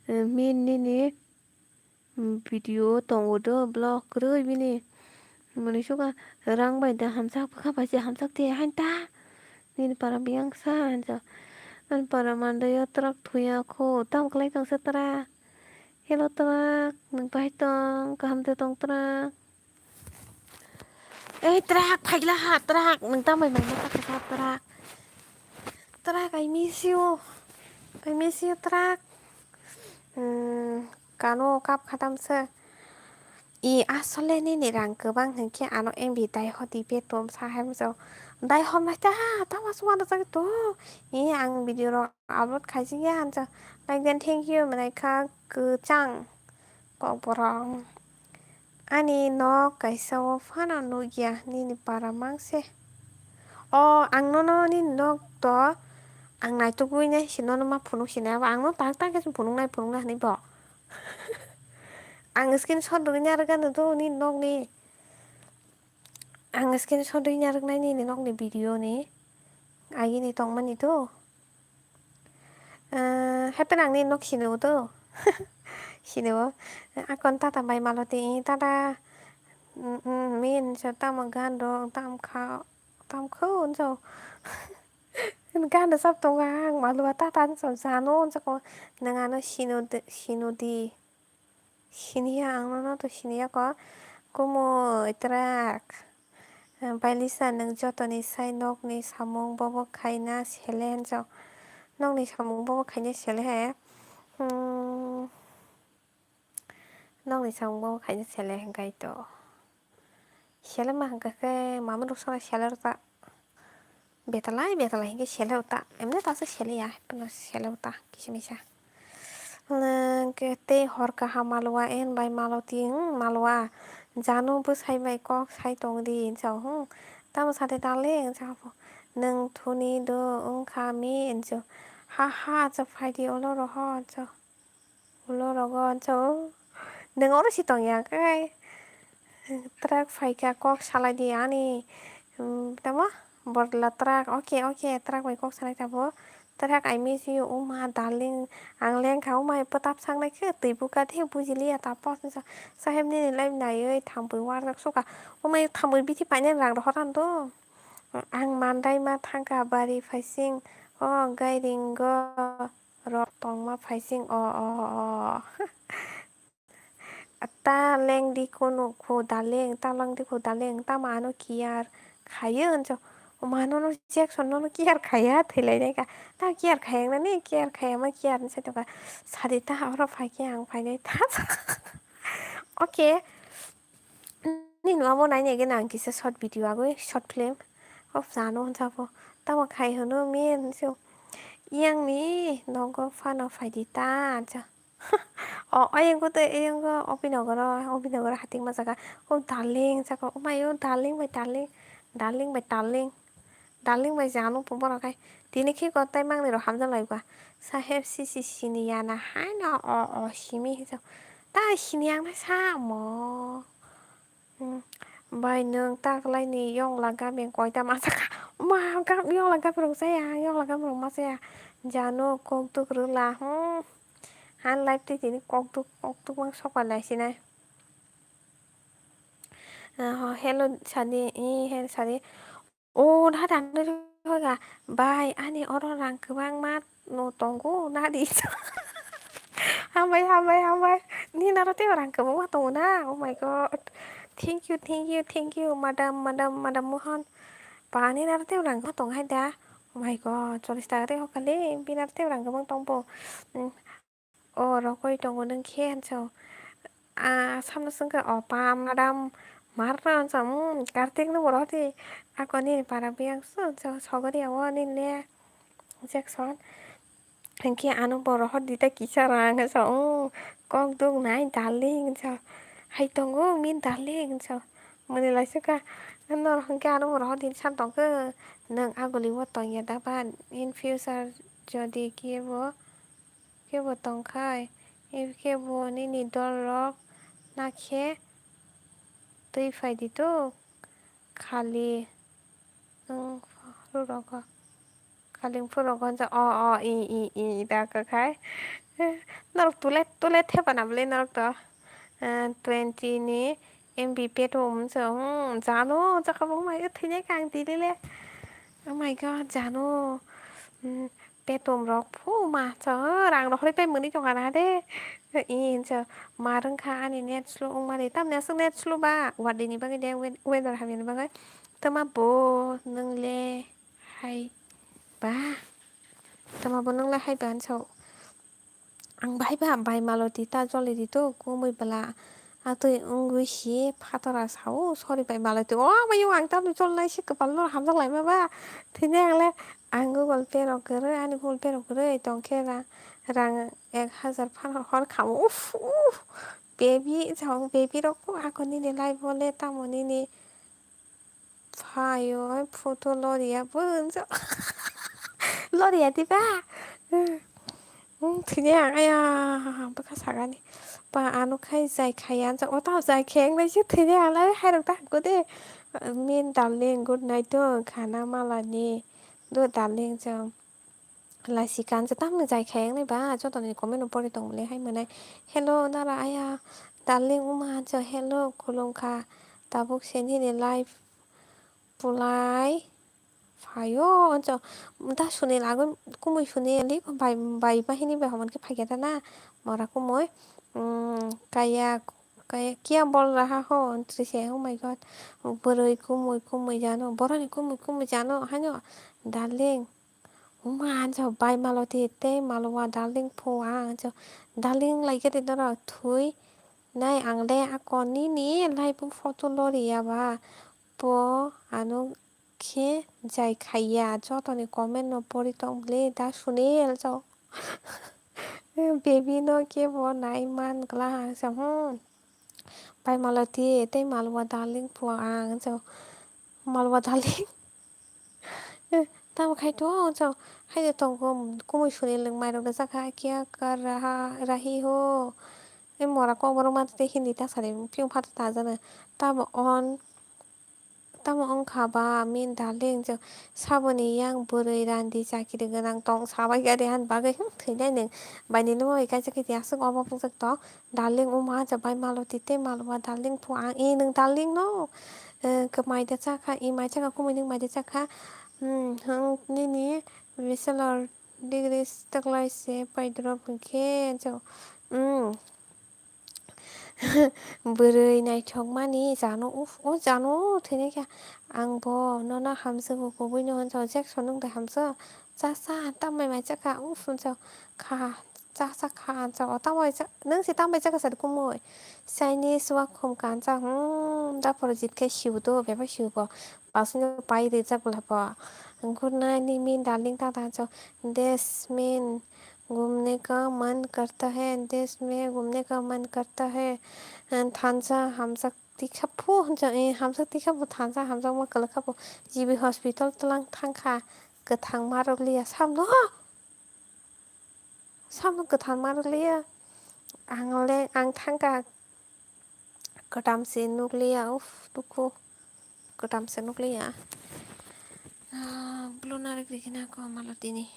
Min nini. Video tongo do vlog kwrwi bini. Mani suka rang bai da hamjak bwkha bai se hamjak te hain ta. Nini para biyang sa hinjo. Ani para mandaio truck thuya kho. Tamo kwlai tong se truck. Hello truck, nwng pai tong, kaham de tong truck. Ei truck, phaila ha truck, nwng tamo bai mangma ta kha truck. Truck, I miss you. I miss you truck. Hmm. Kano kap khatam se. I asole nini rang kwbang hinkhe ano M B dai hodi betom sa hai muchung. Dai hom nai ta tama suma da jagwi to. I ang video rok upload khaijak ya hinjak. Like then thank you mwnai kha kwchang kokborok. Ani nok kaisa o phano nukya nini para mang se. O ang nono nini nok to ang naitugwi nai se nono ma phunuk sinai abo ang no tak tak khe phunuk nai phunuk nai hinwi bo. Ang screenshot rwgwi narwkgano do nini nokni. Ang screenshot rwgwi narwknai nini nokni video ni. Agini tongmani do. Ah, happen ang nini nok sini do. Sini o. Akon tata bai maloti tata. Mm, mm, min so tamo gan do tam kha tam kho so. Gana sab tongo ang malwa ta tan so jano so ko nang ano sino de sino di. Siniya ang no to siniya ko kumo itrak. Bailisa nang jotoni sai nok ni samung bobo khaina sele hanjo. Nok ni samung bobo khaina sele he. Hmm. Nokni samung bo khaina sele hwnkhe to. Sele ma hwnkhe khe mama rok songni sele rwta. Betalai betalai hwnkhe sele rwta. Emne ta se sele ya, haiphano sele rwta kisa misa. Hwnkhe tei hor kaham malwa en bai maloti, hmm, malwa. Jano bwsai bai kok sai tong di hinsa, hmm. Tamo sade dale hinsa. Nwng thuni do wngkha mi hinsa. Ha ha, acha phaidi olo roho hinsa. Ulo rogo ansa o. Nwng oro si tong ya khe. Truck phaikha kok salai di ani. Hmm, tamo? Borla truck. Okay, okay, truck bai kok salai tabo. Truck I miss you, uma, darling. Ang lengkha uma, pwtap sangnai khe twi buka de bujiliya tapos. Saheb nini live naiwi thambwi warjak suka. Uma, thambwi bithi painani rang rohor ang do. Ang mandai ma thangkha bari phaising. O, gairing go. Rok tongma phaising o, o, o. ta lengdi kunu kho darling, ta lengdi kho darling, tamo ano care khaiyo hinjo. Mano no Jackson no care khaiya thwilainai ka. Ta care khaiya nani, care khaiya ma care hinsa tongkha. Sadi ta oro phaikhe ang phainai ta. Okay. Nini abo naina gena ang kisa short video agoi, short film. Of jano hinsa bo. Tamo khai hwno men hinsa. Yang ni nogo phano phaidi ta hinsa. O, ayang ko te, ayang ko, Opinogoro, Opinogoro hating ma jaga. O, darling, jaga, o, mai, o, darling bai darling, darling bai darling, darling bai jano po borok hai. Tini khi ko tai mangni rok hamjak lai ba. Saheb si si sini ya na hai no, o, o, simi hi jok. Ta sini ang na sa mo. Hmm. Bai nwng ta kwlaini yongla gabeng koita ma saka. Ma gab-, yongla gabeng rok jaya, yongla gabeng rok ma jaya. Jano kok duk rwla. Hmm. Han life twi tini kok duk, kok duk mang sok pai lai sinai. Ah, hello sadi, eh, hello sadi. O, na da nw rwga. Bai, ani oro rang kwbangma no tongo, na di. Hambai, hambai, hambai. Nini aro tei rang kwbangma tongo na? Oh my God. Thank you, thank you, thank you, madam, madam, madam Mohan. Ba, nini aro tei rang kwbangma tongo hai da. Oh my God, chollish taka tei hokali, bini aro tei rang kwbang tongbo. Hmm. O rokoi tongo nwng khe hinso. Ah, samno swngkha, o pam madam, mar na hinso, hmm, Kartik no bo rohor di. Ako nini para biyang so, so, sogori awo nini le. Jackson. Hinkhe ano bo rohor di ta kisa rang hinso, oh, kok duk nai darling hinso. Hai tongo min darling hinso. Mwnwi lai sukha. Ano hinkhe ano bo rohor di san tongkhe. Nwng aguli o tongya da ba in future jodi kebo. Kebo tongkhai, kebo nini dolrok nakhe twi phaidi to khali wng phuru rogo, khali wng phuru rogo hinsa o o i i i da kwkhai. Norok tule tule thepana bwle norok to, eh, twenty ni M B peto umso, hmm, jano, jaka bo mai thwinai kang tini le. Oh my God, jano. Hmm, petom rok phu ma, so, rang rohorwi pai mwnwi tongkha na de. I hinso, mar wngkha ani net slow wngmani. Tamni aswk net slow ba? Wardeni bagwi de, wed-, weather hamyani bagwi. Tama bo nwng le hai ba? Tama bo nwng le hai ba hinso. Ang bahai ba bai maloti ta joli di to kumui bwla atwi wngwi si phatora sao sori bai maloti o abayo ang tamni jolnai si kwpal no hamjak lai ma ba thwinai ang le ang Google Pay rok kwrwi ani Google Pay rok kwrwi tongkhe ra rang ek hazar phano hor khamo uff uff baby jao baby rok ako nini life o le tamo nini. Phaio, photo loriya bo hinjo. Loriya diba? Hmm, thwinai ang, aya, bwkha sagani. Ba, ano khai jai khaiya, hinjo, o tamo jai khaiya, wngnaisi thwinai ang lai, hairok ta hamkho de. Min darling, good night, do, khana malani. Do, darling, jom. Laisika hinsa tamni jai khaiya wngnai ba, jotoni comment no pori tong bwle hai mwnai. Hello, nara aya, darling wngma hinso, hello, khulumkha, tabuk se nini life pulai phaio hinso, da Sunil agwi kumui Sunil li bai, bai bahini bai homonkhe phaikhe da na, mora kumui, um, kaya, kaya, kiya bol raha ho, hinse, oh my God, bwrwi kumui, kumui jano, boroni kumui, kumui jano, haino, darling. Wngma hinjo bai maloti tei malwa darling phu ang hinjo darling lai khe de norok thwi nai ang le ako nini life o photo loriya ba bo ano khe jai khaiya jotoni comment no pori tong le da Sunil jo baby no khe bo nai man gla ang se hmm bai maloti tei malwa darling phu ang hinjo malwa darling. Eh, tamo khai to, chao. Hai de tongo, kumui suni lwng mai rok da chakha, kya kar raha, rahi ho. E mora kok borok ma te hindi ta sari, piyong phat ta jana. Tamo on, tamo on kha ba, min darling, chao. Saboni yang bwrwi randi chakiri gwnang tong sabai gari han bagwi, hmm, thwi nai nwng. Bai ni limo bai kaisa kiti aswk obo bwswk to. Darling, o ma cha bai maloti tei malwa darling phu ang e nwng darling no, eh, kwmai da chakha, e mai chakha kumui nwng mai da chakha, hmm, hwng nini bachelor degree taklai se pai drop hwnkhe, jo, hmm, Bwrwi naithokmani jano, uff, o jano thwinaikha. Ang bo nono hamjago, kubui no hwnjao, Jackson nwng de hamjao. Cha cha, tambai mai chakha, uff, hwnjao. Kha, cha cha kha, hwnjao. O tambai cha, nwng se tambai chakha sadi kumui. Chinese wakhum kancha, hmm, da Porojit khe siu do, bebak siu bo. Pasuni pai rijak bwla bo. Good night, Nimin, darling, ta ta, hwnjao. This mean घूमने का मन करता है, देश में घूमने का मन करता है. Thansa hamjak tikha phu hwnjak, eh, hamjak tikha phu thansa hamjakma kwlwkha phu. G B hospital twlang thangkha, kwthang ma rwliya samno, samno kwthang ma rwliya. Ang le, ang thangkha, kwtam se nukliya, uff, dukhu, kwtam se nukliya. Ah, blue narik rikina ko malo tini.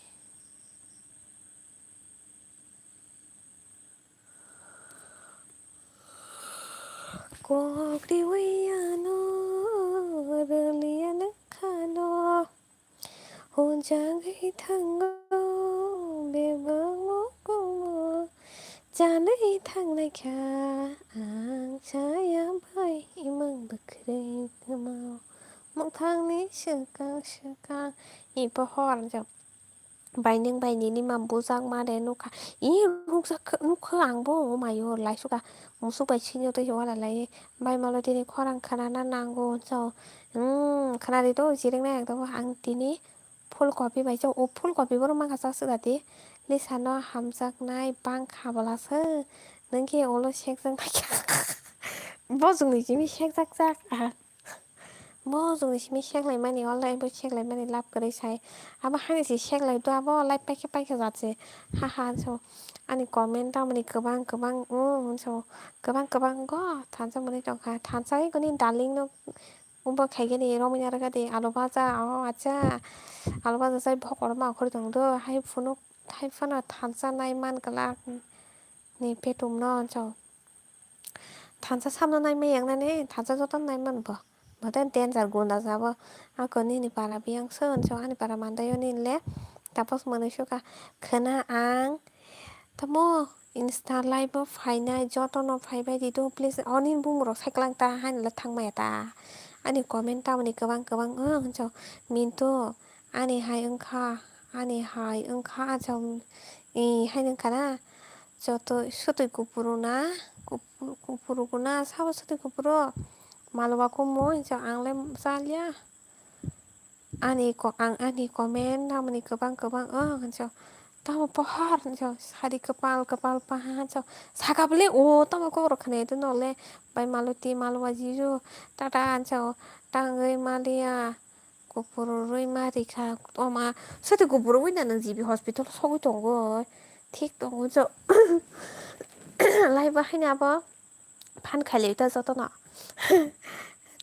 Kok riwi ano rwliya nangkhano, hwnjagwi thango bebak mokomo, chanwi thangnaikha ang chaya bai imang bwkhwrwi kwmao, mwthangni swkang swkang. I pohor jok. Bai nwng bai nini ma bujak ma de nukha. I nukjak khe, nukha ang bo, o mayo, laisuka. Musuk bai sini twi wala lai. Bai malo tini khorang khana na nango, so. Hmm, khana di to, jireng na ang to, ang tini full copy bai, so, o full copy boro mangkha sa sida di. Lisa no hamjak nai bang kha bwla se. Nwng khe ulo sekjak nai kha. Bo jwngni simi sekjak jak. Ah. Bo jwngni simi seklaimani, o life bo seklaimani love kwrwi sai. Abo hani se seklai do, abo life paikhe paikhe jat se. Ha ha, so ani comment tamoni kwbang kwbang, mm, so kwbang kwbang go thansa mwnwi tongkha. Thansa goni darling no bo khaigani romwi narwkha de, alu baja, o acha, alu baja sai bokorma okhorwi tong do, hai phunuk, hai phano thansa nai man glak ni petum no, so. Thansa samno naimaya wngnani, thansa jotono naiman bo. Bo tei danger gunda jabo. Ako nini para biyang se hwnso, ani para mandaio nini le. Tapos mwnwi sukha, khwna ang tamo Insta live o phainai jotono phaibai di do, please. O nini bumung rok sai kwlang ta, haino le thangmaya ta. Ani comment tamoni kwbang kwbang wng hwnso. Mintu ani hai wngkha, ani hai wngkha, acha, i hai wngkha na. Joto swtwi kupuru na, kupu-, kupuru kuna, sabo swtwi kupuru. Maloba kumo hinsa ang le chalia. Ani ko-, ang ani comment namani kwbang kwbang, oh, hinsa. Tamo pohor hinsa, sari kwpal kwpal paha hinsa. Saka bole, o, tamo kok rok khne to nole. Bai maloti, maloba jijo, tata hinsa, tangwi malia. Kupurwi ma rikha, oma, swtwi kupurwi na nwng G B hospital sogwi tongo, thik tongo jo. Lai bo haino abo phan khailai ta jotono.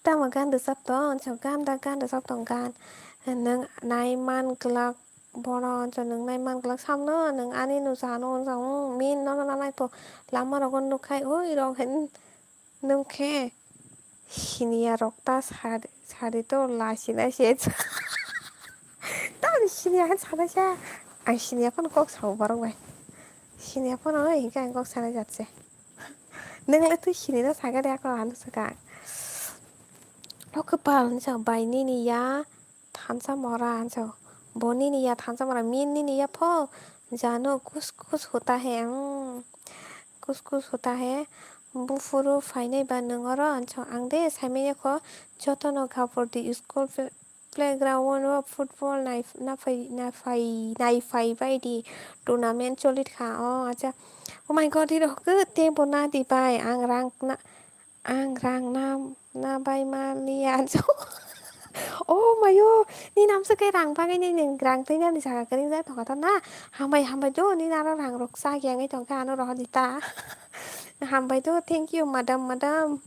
Tamo gan rwchap tong, so gan da gan rwchap tong gan. Nwng nai man glak bono, so nwng nai man glak samno, nwng ani no jano, so, hmm, min nono nanai to lama rogo nukkhai, oi rok hin. Nwng khe siniya rok ta sari, sari to lachina se. Tamoni siniya khe sana sa. Ang siniya phano kok sao borok bai. Siniya phano oi hinkhe ang kok sanai jat se. Nwng le twi sinina saga de ako ano swkang. O kwpal hinsa bai nini ya. Thansa mora, hinsa. Bo nini ya thansa mora, min nini ya pho. Jano kus kus hota hai, hmm. Kus kus hota hai. Buphuru phainai ba nwng oro, hinsa. Ang de saimanya kho, jotono gapur di school pl-, playground o football nai, naphai, naphai, naiphai bai di tournament cholit kha, o, acha. Oh my God, iro khe tei bo na di bai, ang rang na, Ang rang na, na bai maliya. Oh mayo, ni namswk khe rang bagwi ni nwng rang twi nani jaga kwrwng jak tongkha to na? Hambai, hambai do, nini aro rang rok chak ya wngwi tongkha, ano rohor di ta. Hambai do, thank you, madam, madam.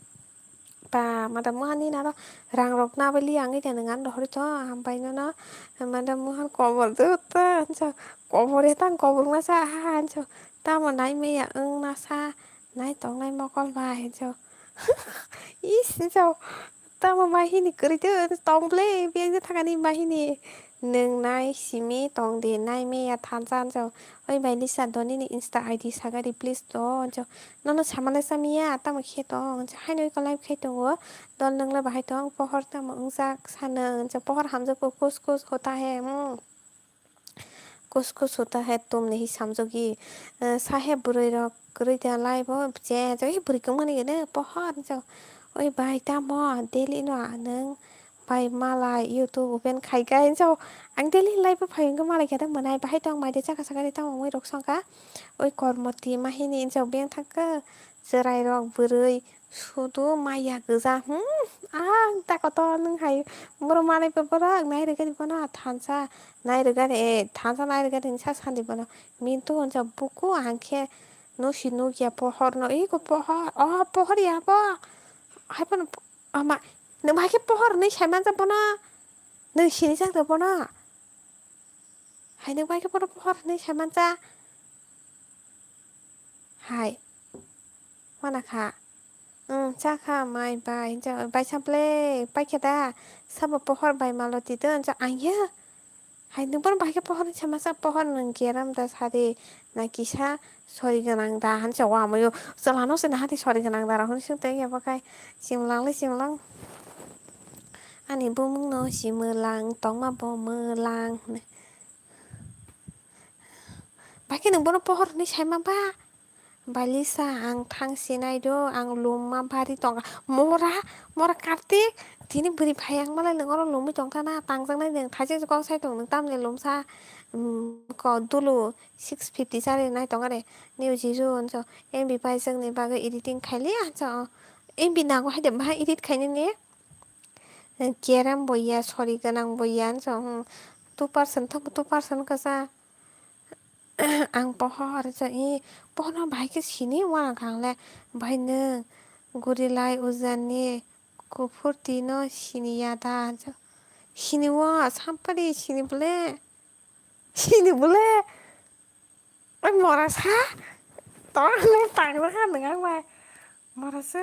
Ba, madam, mohan nini aro rang rok na bai liya wngwi tong, nwng ano rohor di to, hambai nono, madam, mohan kobor do ta, hinsa, kobor ya tang, kobor masa, ha, ha, hinsa, tamo nai maya wng masa. Nai tongnai mokol bai hinso. Is hinso. Tamo bai hini kwrwi twi tong ble biyang je thangani bai hini. Nwng nai simi tong di, nai meya thansa, hwnjao. Oi bai Lisa, do nini Insta I D sagari, please do, hwnjao. Nono samalai samiya, tamo khe tong, hwnjao. Haino iko live khai tongo, dol nwngla bahai tong, pohor tamo wngjak, sanwng, hwnjao. Pohor hamjak, kus kus hota hai, hmm. Kus kus hota hai, tum nahi samjagi. Eh, sahe bwrwi rok kwrwi da live o, je, je, oi bwrwi kwmani gede, pohor, hwnjao. Oi bai tamo, daily no nwng. Bai malai YouTube open khai khai, so ang daily life o phai wngkha malai khe ta mwnai, bahai tong mai de chakha sakha de tamo wngwi rok songkha. Oi kormoti mahini, so beng thangkha, chwrai rok bwrwi sudu maya gwja, hmm, ang ta kotor nwng hai, borok manwi borok nai rwgani bono thansa nai rwgani, eh, thansa nai rwgani sa sandi bono mintu hwnsa buku ang khe no si nukya pohor no, iko pohor, oh, pohor ya bo, hai bono, ama, nwng bahai khe pohor hwnwi sai manjak bono. Nwng sinijak da bono? Hai nwng bai khe bono pohor hwnwi sai mansa? Hai. Mana kha. Nwng cha kha mai bai. Hwnjak bai sample pai khe da. Sabo pohor bai maloti do hwnjak ang ya. Hai nwng bono bai khe pohor hwnwi sai mansa? Pohor nwng keram da sari na kisa sori gwnang da hwnwi sa o amoyo. Chwla no se na hati sori gwnang da rok hwnwi swng tong ya bo khai. Chimlang le chimlang. Ani bumung no si mwlang, tongma bo mwlang hwnwi. Bai khe nwng bono pohor hwnwi sai ma ba? Bai Lisa, ang thang sinai do, ang lum ma bari tongkha. Mora, mora Kartik, tini bwrwi phai ang malai nwng oro lumwi tongkha na, tangjaknai nwng thaijak kok sai tong nwng tamni lumsa, um, ko dulu six fifty chari nai tong are, new jisu hwnso, M B paijak ni bagwi editing khaili ansa o, M B nango hai de ma edit khainani. Kerem bo ya, sori gwnang bo ya, hwnsa, hmm, two percent thok two percent kwsa. Ang pohor hwnsa, i, pohorno bahai khe sini uanang kha ang le, bahai nwng guri lai ujani kuphur twi no sini ya da, hwnsa. Sini o, sampari sini bole. Sini bole. Oi, mora sa? Tong nang tang kha nwng ang bai. Mora se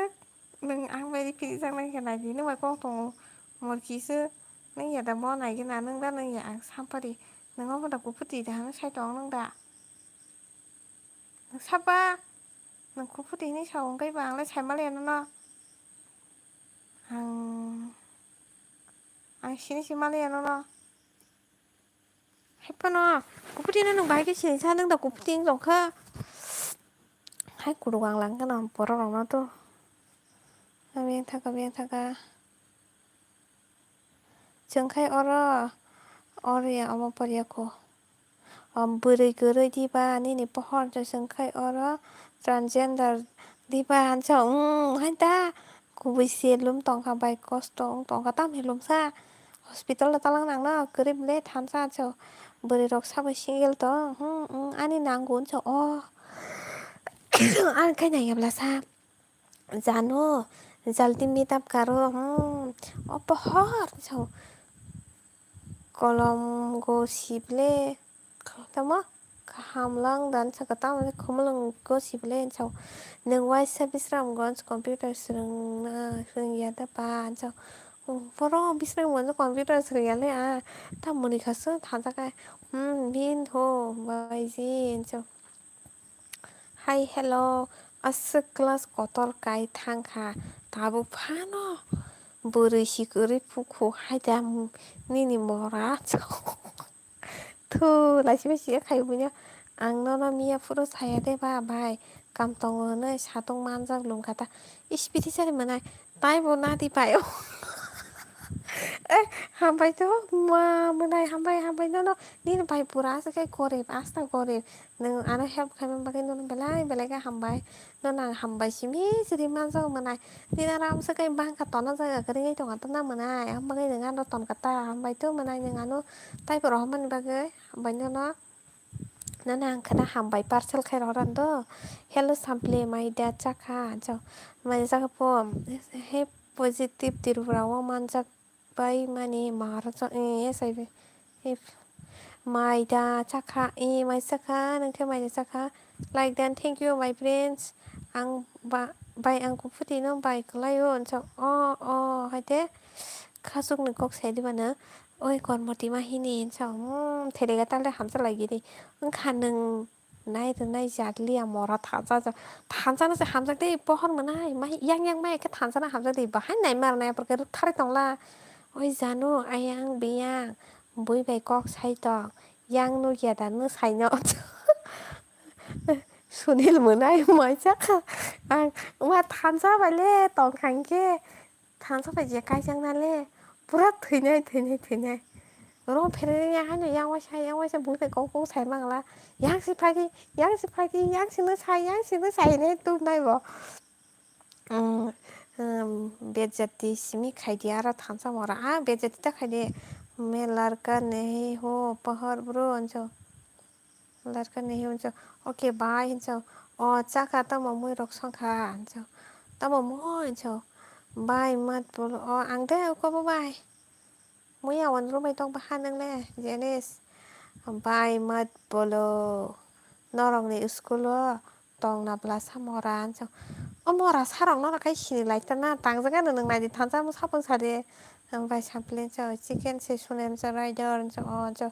nwng ang bai ri phiri jak nai khe nai di, nwng bai kok tongo. Morki se nwng ya da bo nai gina, nwng da nwng ya ang sampari. Nwng omo da kuphur twi da hwnwi sai tong nwng da. Nwng saba? Nwng kuphur twi hwnwi sa wng khe ba ang le sai ma le ya nono. Ang, ang sini si ma le ya nono. Hai phano, kuphur twi no nwng bahai khe sini sa nwng da kuphur twi wng tong kha. Hai kudu ang lang kheno borok rok no to. Abiyang thaka, abiyang thaka. Chwng khai oro, oro ya omo por ya kho. O bwrwi kwrwi diba nini pohor chwng khai oro transgender diba hwnsa, hmm, hai ta. Kubui se lum tongkha bai kosto wng tongkha tamni lumsa. Hospital o talang nangno kwrwi bwle thansa so. Bwrwi rok sabo single tong. Hmm, hmm, ani nango hwnsa o. Ani khai nai ya bwlasa. Jano, jaldi meet up karo. Hmm, o pohor so. Kolom go sible. Tamo kaham lang dan saka tamo le khumulung go sible so. Nwng waisa Bisramganj computer swrwngna swrwngya da ba so. Borok Bisramganj computer swrwngya le a. Tamoni khasu thansa kai. Hmm, bin tho baiji so. Hai, hello, aswk class kotor kai thangkha, tabuk phano bwrwi si kwrwi pukhu hai da nini mora. Thu, laisi bai si khai buino, ang nono miya phuru saya de ba bai, kam tongo hwnwi satung manjak lungkha ta, ispiti sari mwnai. Taibo nadi pai o. Eh, hambai to, ma, mwnai, hambai, hambai, nono, nini bai pura aswk khe gorib, asta gorib. Nwng ano help khaima bagwi nono belai, belai khe hambai. Nono ang hambai simi siri manjak mwnai. Nini aro amswk khe bangkha tona jaga kwrwi tongkha tona mwnai. Ang bagwi nwng ano tonkha ta, hambai to mwnai nwng ano taibo rohormani bagwi, hambai nono. Nana ang khana hambai parcel khai rohorani do. Hello Sample, mai da chakha? Chao. Mai da chakha po. He positive Tripura o manjak bai mani maro cha, eh, S I B. If mai da chakha, eh, mai chakha, nang khe mai da chakha. Like dan, thank you, my friends. Ang ba, bai ang kuphutino bai kwlaio, hwnsa, oh, oh, hai te khasukni kok sai di bana. Oi kormo tima hini hinsa, hmm, thele gatal de hamsa lagi di. Wngkha nwng nai rwnai jat liya mora thansa ja. Thansa no se hamjak de pohor mwnai, mai yang yang mai khe thansa no hamjak de bahai nai mar nai apor khe rwk thari tongla. Oi janu ayang biyang bui bai kok sai tong. Yang nukya da nw saino. Sunil mwnai mai chakha. Ang ma thansa bai le tong kha hinkhe. Thansa bai je kaijak na le, pura thwinai, thwinai, thwinai. Rong phereni ya haino yang waisa, yang waisa bui bai kok kok sai mangla. Yang si phagi, yang si phagi, yang si no sai, yang si no sai hinwi tubnai bo. Umm, umm, bejati simi khaidi aro thansa mora. Ah, bejati ta khaidi. Me ladka nahi ho pahar bro, anjo. Ladka nahi hinso, "Okay, bye," hinso. "O, chakha tamo mui rok songkha," hinso. "Tamo mui?" hinso. "Bye, mat bolo." "O, ang de uko bo bai." Muya wan rumai tong baha nang le, Jenis. "Bye, mat bolo. Norok ni school o tong na bwla sa mora," hinso. "O mora sa rok no kai sini lai ta na, tang jaga no nang nai di thansa mo sapung sa de." Ang bai sampli hinso, "Chicken se sune," hinso, "Rider," hinso, "O," hinso.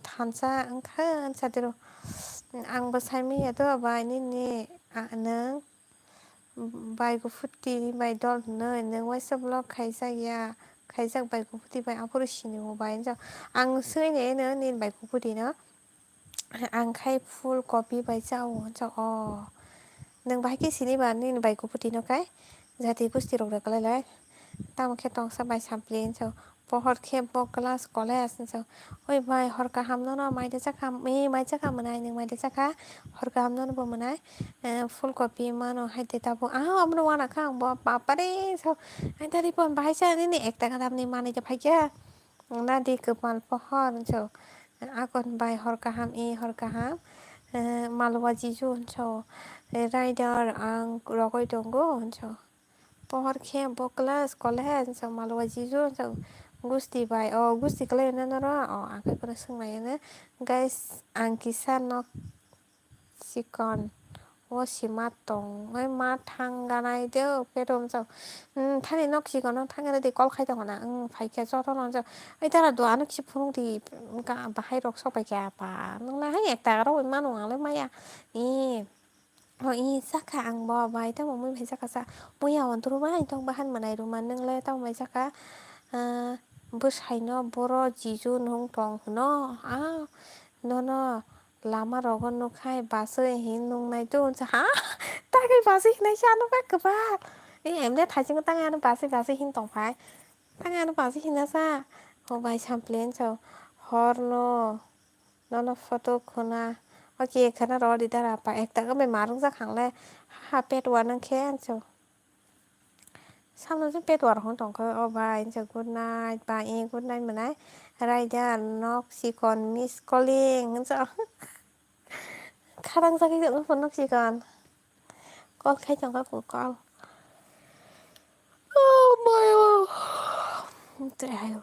Thansa wngkha, wngsa diro. Ang bo sai manya do bai nini, a, nwng bai Guphuti bai dol hwnwi, nwng waisa vlog khaijak ya, khaijak bai Guphuti bai, aphuru sini bo bai, hinjak. Ang swngwi naino nini bai Guphuti no, ang khai full copy bai chao, hinjak. O, nwng bahai khe sini ba nini bai Guphuti no kai, jati gusti rok re kwlai lai. Tamo khe tongsa bai sampli, hinjak. Pohor khe bo class college, hinjak. Oi bai, hor kaham nono mai de chakha, e, mai chakha mwnai, nwng mai de chakha, hor kaham nono bo mwnai. Eh, full copy mano hai de tabuk. Ah, omono wana kha ang bo, bapare, so, ai dari pon bahai sa nini ekta kadam ni manwi de phaikha. Nadi kwpal pohor, hinjak. Akon bai hor kaham, e, hor kaham. Eh, Malwa Jiju, hinjak. Eh, Rider ang rogoi tongo, hinjak. Pohor khe bo class college, hinjak, Malwa Jiju, hinjak, gusti bai, o, gusti kwlai na noro, o, ang khe bono swng lai anw, guys, ang kisa nok chikon o sima tong, oi ma thang ganai de, o, pedo, hinjak, hmm, thani nok chikon o thang gana di call khai tongo na, hmm, phai khe joto no, hinjak, ai tara do ano kisa phunuk di, ga-, bahai rok sok pai khe apa, nwng na hai ekta aro mano ang le maya, ee. O, i, chakha ang bo bai tamo mui bai chakha sa. Muya on turu bai tong bahan mwnai ruma nwng le tamo bai chakha. Ah, bwsai no boro Jiju nung tong hwno. Ah, nono lama rogo nukhai baswi hin nung nai tu unsa. Ha? Tagwi baswi hinai sa ano ba kwbal. E, emne thaiching tang ano baswi baswi hin tong phai. Tang ano baswi hina sa. O bai samplen so. Hor no. Nono photo khuna. Oke, khana rw di dara apa ekta khe bai ma rwngjak khangle. Ha, pet wa nang khe anso. Samno je pet wa rw hwn tong khe. O bai, anso good night. Ba, e, good night mwnai. Raida, nok chikon, miss calling. Anso. Kharang jagwi jak nok chikon. Call khai tong kha, call. Oh my, oh. Tei ayo.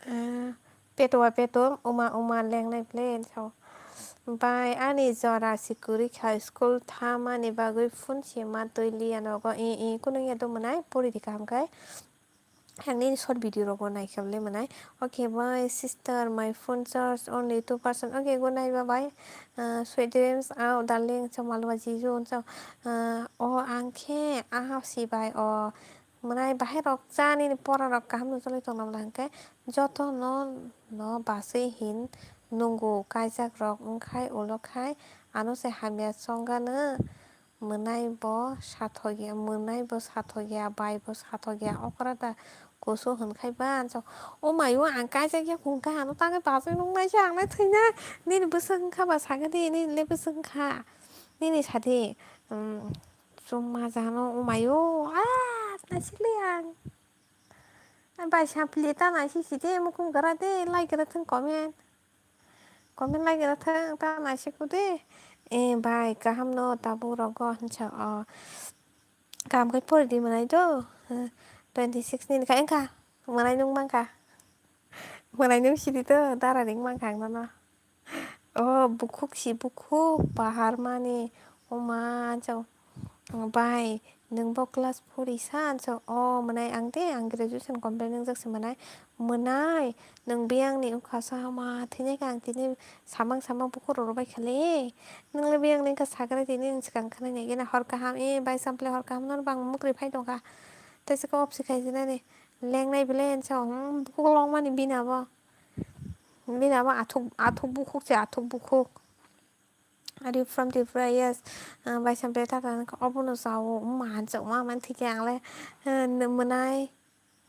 Ah, petwa petom, uma uma lengnai ble, so. Bai ani jora si kwrwi kha, school thamani bagwi phone se ma twi liya nogo, i, i, kunung ya do mwnai, pori di kaham khai. Ang nini short video rogo nai khe ble mwnai. Okay, my sister, my phone charge only two percent. Okay, good night, bye bye. Ah, sweet dreams, oh, darling, so malwa jiju, so, ah, o ang khe, aha si bai, o, mwnai bahai rok cha nini pora rok kaham no choli tongna bwla hwnkhe joto no, no baswi hin nungo kaijak rok wngkhai ulo khai ano se hamya chongano mwnai bo sathok ya, mwnai bo sathok ya, bai bo sathok ya, okra da kusu hwnkhai ba anjak o mayo ang kaijak ya hwnkha ano tangwi baswi nungnai se ang nai thwina nini bwswk wngkha ba sagadi nini le bwswk wngkha nini sadi, um, Chuma jano umayo, ah, naisik le ang. Bai sampli ta naisik si de, mukhung gra de, like gra thung comment. Comment like gra thung, ta naisik ku de. Eh, bai, kaham no tabuk rogo hinsa o. Kaham khe pori di mwnai do. Twenty six ni kha engkha. Mwnai nung mangkha. Mwnai nung sidi to, dara ring mangkha ang nono. O bukhuk si bukhuk, pahar mani, o ma chao. Bai, Nwng bo class four risa anso, o mwnai ang de, ang graduation complete wngjak se mwnai. Mwnai, nwng biyang ni wngkha sa ma thwinai kha ang tini samang samang bukhuk rw rw bai kha le. Nwng le biyang ni wngkha sakhe tini nwng swkang khwnai nai gana hor kaham, e bai sample hor kaham no bang mukri phai tong kha. Tei se kok si khai sinani lengnai belai anso, hmm, bukhuk longmani bina bo. Bini abo athuk, athuk bukhuk se, athuk bukhuk. Are you from Tripura? Yes. Ah, bai sample ta kha, obono sao, ma hansa, ma man thike ang le, eh, mwnai,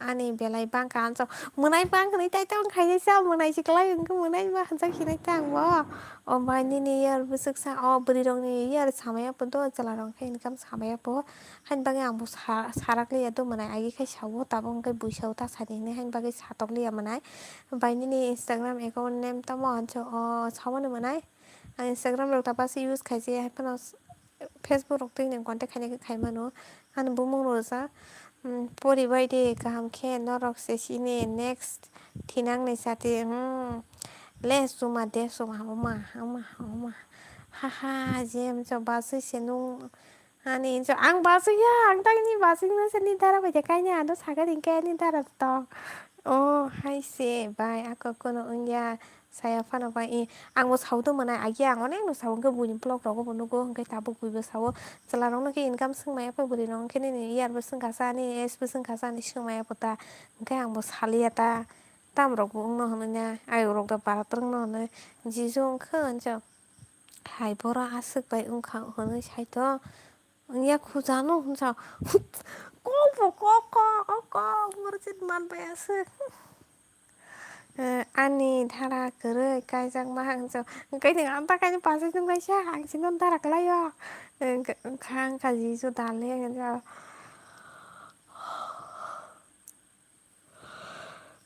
ani belai bang kha hansa, mwnai bang kha ni tai tong khai sa, mwnai si klai wngkha, mwnai ma hansa khinai ta ang bo. O bai nini yar bwswk sa, o bwrwi rok ni yar samaya po do, chwla rok khe income samaya po. Hain bagwi ang bo sa-, sarak liya do mwnai, agi khai sao, tabuk hwnkhe buisao ta sadi hinwi hain bagwi satok liya mwnai. Bai nini Instagram account name tamo? Anso, o, sao mani mwnai. Ang Instagram rok ta basi use khai se, hai phano s-, Facebook rok twi nwng contact khainai khe khai mano. Ani bumung rwjak, mm, pori bai de kaham khe norok se sini next thinang ni sati, hmm, le suma de suma, oma, oma, oma. Ha ha, je mcho baswi se nung. Ani hinso ang baswi ya, ang tangni baswi masa ni dara bai de kaini ano saga din khe ani dara tong. O hai se bai ako kono wngya saya phano bai i ang bo sao do mwnai agi ang onek no sao hwnkhe buini vlog rogo bo nugo hwnkhe tabuk bui bo sao chwla rok no khe income swng maya pho bwrwi rok hwnkhe nini yar bo swngkha sa ani age bo swngkha sa ani swng maya pho ta hwnkhe ang bo saliya ta tam rok bo wngno hwnwi na ayuk rok da bara twrwng no hwnwi jisu wngkhe hinso. Hai borok aswk bai wngkha hwnwi saito wngya khujano hinsa kok bo kok kok kok kok borok chini man bai aswk. Eh, ani dara kwrwi kaijakma hinsa hwnkhe nwng ang ta kaini pasai nung kaisa ang chini dara kwlaio. Eh, wngkha wngkha jisu dale hinsa.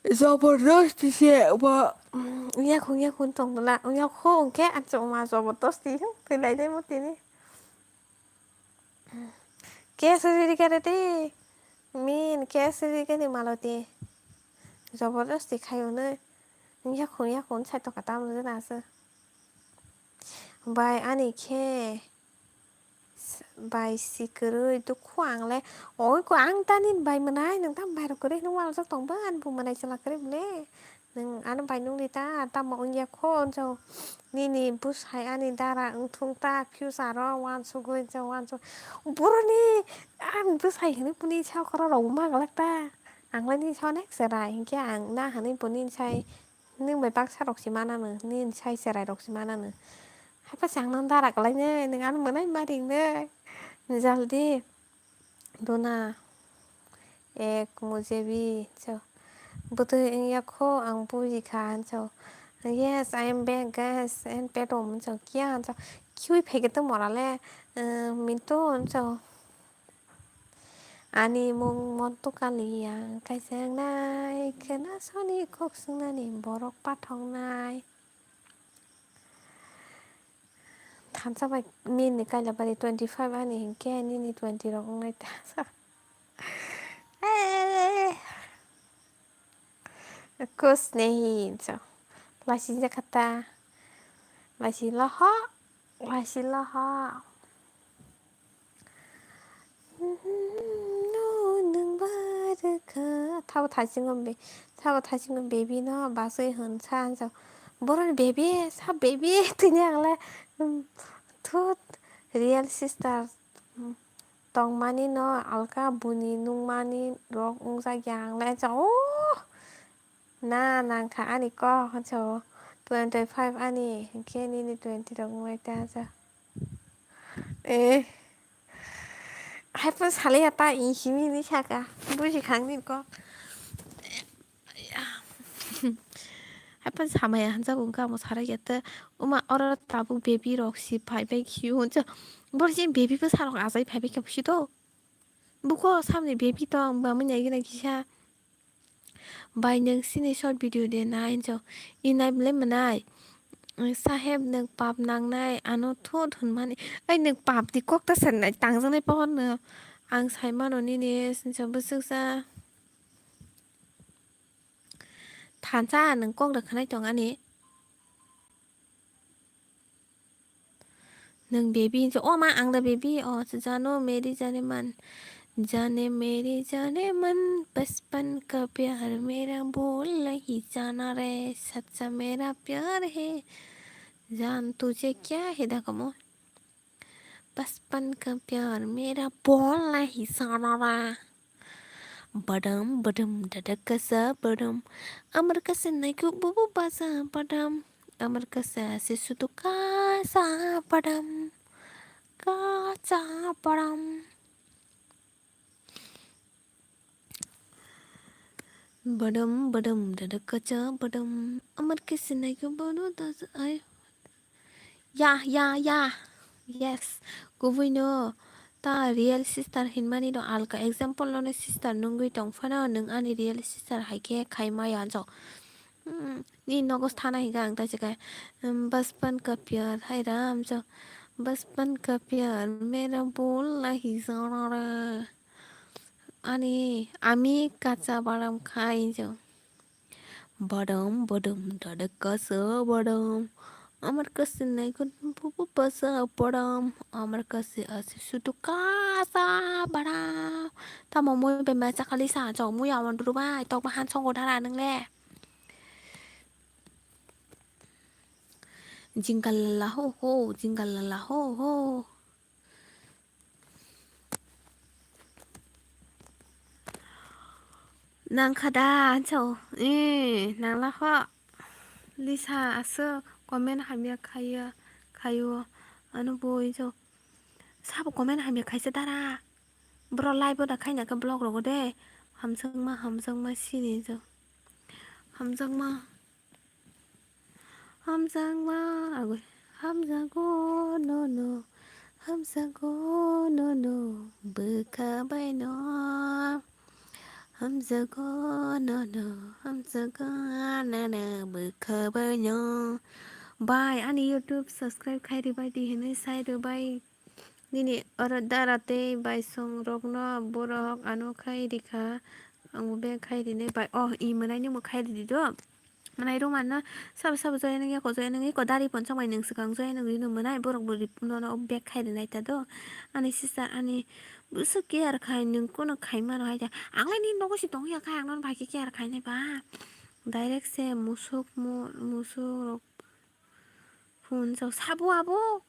Jabardasti se bo, mm, yakung yakung tongla, yakung hwnkhe achukma jabardasti, hmm, thwilainai mo tini. Kesari rikare te, min kesari rikare maloti. Jabardasti khayo nai, yakung yakung sai tongkha tamoni jora aswk. Bai ani khe. Bai si kwrwi dukhu ang le. Oi ko ang ta nini bai mwnai nwng tamo bai rok kwrwi hinwi uansuk tong ba ani bo mwnai chwla kwrwi bole. Nwng ano bai nungdi ta tamo wngya kho hinso. Nini bwsai ani dara wngthung ta future o uansugwi hinso uansuk. Boroni ani bwsai hinwi bini sao khorang rok ma glak ta. Ang le nini sao nek chwrai hinkhe ang na hinwi bo nini sai. Nwng bai baksa rok si mananw, nini sai chwrai rok si mananw. Haiphano ang nang dara kwlainai, nwng ano mwnai ma ringnai. Jaldi. Duna. Ek mujhe bhi, so. Bwtwi wngya kho, ang buji kha, so. Yes, I am back, guys. And petom, so. Kiya, so. Kiwi phege to morale. Eh, minto, so. Ani mung Montu Kalia, kaisa wngnai, khena soni kok swngnani borok pathoknai. Thansa bai nini Kailabari twenty five ani hinkhe nini twenty rok wngnai ta. Eh. Kus nehi hinso. Lasi jakha ta. Lasi loho. Lasi loho. No, nwng ba rwkha. Thabo thachingo be-, thabo thachingo baby no baswi hwn sa hinso. Boroni baby, sa baby tini ang le, um, thut, real sister, um, tongmani no alka buni nungmani rok wngjakya ang le, oh! Na nangkha ani kok, hinso twenty five ani, hinkhe nini twenty rok wngwi ta sa. Eh. Haiphano salaiya ta, i simi hinwi saka. Buji khang nini kok. Haiphano samaya hanjago wngkha, amo sarakya ta. Oma, oro tabuk baby rok si phaibai khiyo, hinso. Borok chini baby bwsa rok achai phaibai khe busi to. Buko samni baby tong, bamwi nai gina kisa. Bai nwng sini short video de nai hinso. I nai belai mwnai. Saheb nwng pap nangnai ano thut hwnmani. Ai nwng pap di kok ta sanai tangjaknai pohor no. Ang sai mano nini hinso bwswksa. Thansa nwng kok da khwnai tong ani. Nwng baby hinwi, o ma, ang da baby, o, jano meri jane man. Jane meri jane man, bachpan ka pyar mera bol nahi jana re, sacha mera pyar hai, jaan tujhe kya hai da kamo. Bachpan ka pyar mera bol nahi jana re. Badam, badam, dada kasa badam. Amar kasa naiku bubu basa badam. Amar kasa se sutu kasa badam. Kasa badam. Badam, badam, dada kasa badam. Amar kasa naiku bubu dasa ai. Ya, ya, ya. Yes. Kubui no. Ta real sister hinmani do alka example no sister nungwi tong phano nwng ani real sister hai khe khai maya jo. Hmm, ni nogo thana higa ang ta chikai. Hmm, bachpan ka pyar hai ram jo. Bachpan ka pyar mera bol nahi jana re. Ani ami kacha badam khai jo. Badam, badam, dada kasa badam. Amar kasa naiku bubu basa badam. Amar kasa ase sutu kasa badam. Tamo mui bai ma chakali sa chok mui awan duru bai tok bahan songo dara nang le. Jingalala ho ho, jingalala ho ho. Nang kha da, ancho. Eh, nang la kho. Lisa, aso comment hamya khaiya, khaio. Ano bo ijo. Sabo comment hamya khaisa dara. Bro live da khaina khe vlog rogo de. Hamjakma, hamjakma sini jo. Hamjakma. Hamjakma, agoi. Hamjago nono, hamjago nono, bwkha bai no. Hamjago nono, hamjago nono, bwkha bai no. Bai, ani YouTube subscribe khai ribai di hinwi sai rwbai. Nini oro dara tei baisong rokno borok ano khai rikha, ang bo beng khai rinai bai. Oh, i mwnai nungbo khai ridi do. Mwnai rwmano sabo sabo joya nung yako, joya nung yako, dari pon chongbai nung swkang joya nung rino mwnai borok bo rip-, nono bag khai rinai ta do. Ani sister ani bwswk care khai nung kono khai mano hai ta. Ang lai nini nogo si tong ya khai ang nono bai khe care khai nai ba. Direct se musuk mu-, musuk rok phone chok sabo abo.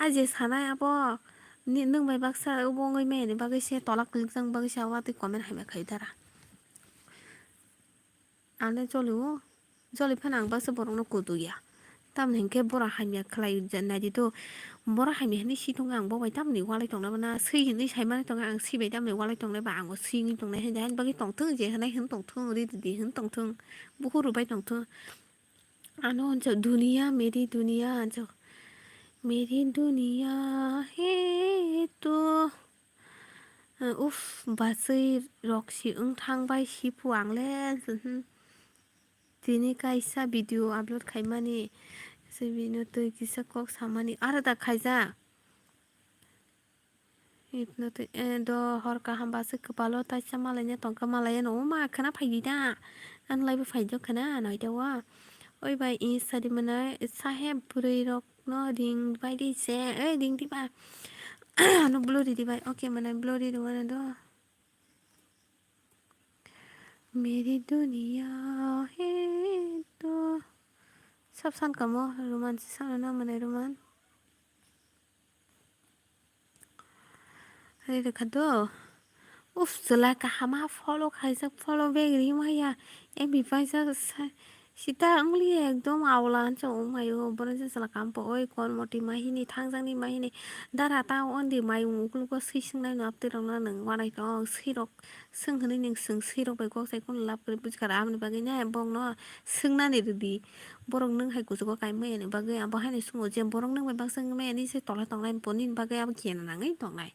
A je sanai abo ni nwng bai baksa obo wngwi maya ni bagwi se tola kwlwkjak bagwi se abo twi comment hamya khai dara. Ang le joli o, joli phano ang baksa borok no kudu ya. Tamoni hinkhe bora hamya khlai ja-, nai di do. Bora hamya hinwi si tongo ang bo bai tamoni walai tong nai bo na swi hinwi sai mani tongo ang swi bai tamoni walai tong nai ba ang bo swi wngwi tong nai hinwi haini bagwi tong thung je hinai hwn tong thung ri di hwn tong thung bukhuk rwbai tong thung. Ano hwnjak duniya meri duniya hwnjak. Meri duniya he tu. Uff, bachwi rok si wng thang bai si phu ang le. Tini kaisa video upload khaimani. Sibino twi kisa kok samani. Aro da khaijak. Hipno twi, eh, do hor kaham bachwi kwpalo taisa malaina tongkha, malaino oma khwna phaidi da. Ang laibo phaido khwna noida o. Oi bai, i sadi mwnai, sahe bwrwi rokno ring bai di se, oi ring di ba. Ano blurry di bai, okay mwnai blurry rwmano do. Meri duniya he to. Sab san kamo, Roman si sana na mwnai Roman. Riri kha do. Uff, chwla kaham ha follow khaijak, follow back ri maya. M B paisa sa-, sita wngli ekdom aola hwnsa wngmaio. Borok se chwla kaham po oi kormoti mahini, thangjakni mahini. Dara ta ondi mayung ukulugo swi swngnai no aptwi rokno nwng wanai tong. Swirok swng hwnwi nwng swng swirok bai kok sai kheno lab kwrwi bujkar aboni bagwi ne bokno swngnani rwdi. Borok nwng hai kuchugo kaimani bagwi abo haino swngo je borok nwng bai baksa wngmani se tola tongnai bo nini bagwi abo kena nangwi tongnai.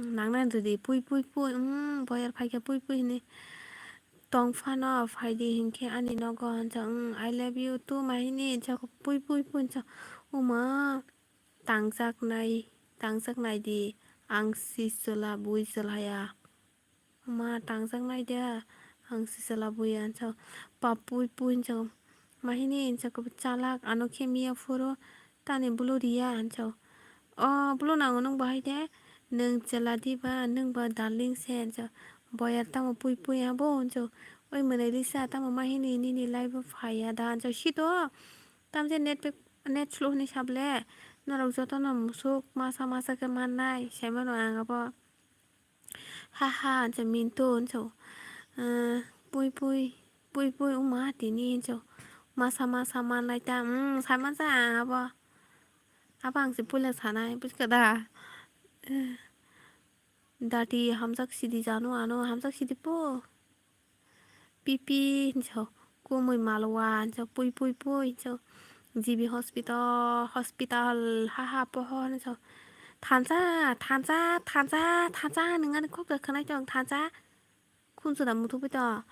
Nangnai rwdi pui pui pui, mm, boyar phaikha pui pui hinwi tong phano phaidi hinkhe ani nogo hwnsa, mm, I love you too ma hinwi hwnsa pui pui pui hwnsa. Oma tangjaknai, tangjaknai di ang si chwla bui chwlaya. Ma tangjaknai de, ang si chwla buya hwnsa, papui pui hwnsa, mahini hwnsa, chalak, ano khe miya phuru, Tani bulu riya hinjo. O bulu nango nwng bahai de. Nwng chwla diba, nwng ba darling se hinjo. Boyar tamo pui pui abo hinjo. Oi mwnai lisa tamo mahini nini life o phaiya da hinjo. Sito tamje net pack, net slow hwnwi sable. Norok jotono musuk masa masa khe mannai. Saimano ang abo. Haha hinjo Mintu hinjo. Pui pui, pui pui wngma tini hinjo. Masa masa mannai ta. Saimansa ang abo. Abo ang se puila sanai, buchka da? Dati hamjak sidi jano ano, hamjak sidi po. Pipi hinjo, kumui malwa hinjo, pui pui pui hinjo. G B hospital, hospital, haha pohor hinjo. Thansa, thansa, thansa, thansa, nwng ani khoksa khwnai tong, thansa. Khunchwda muthubui to,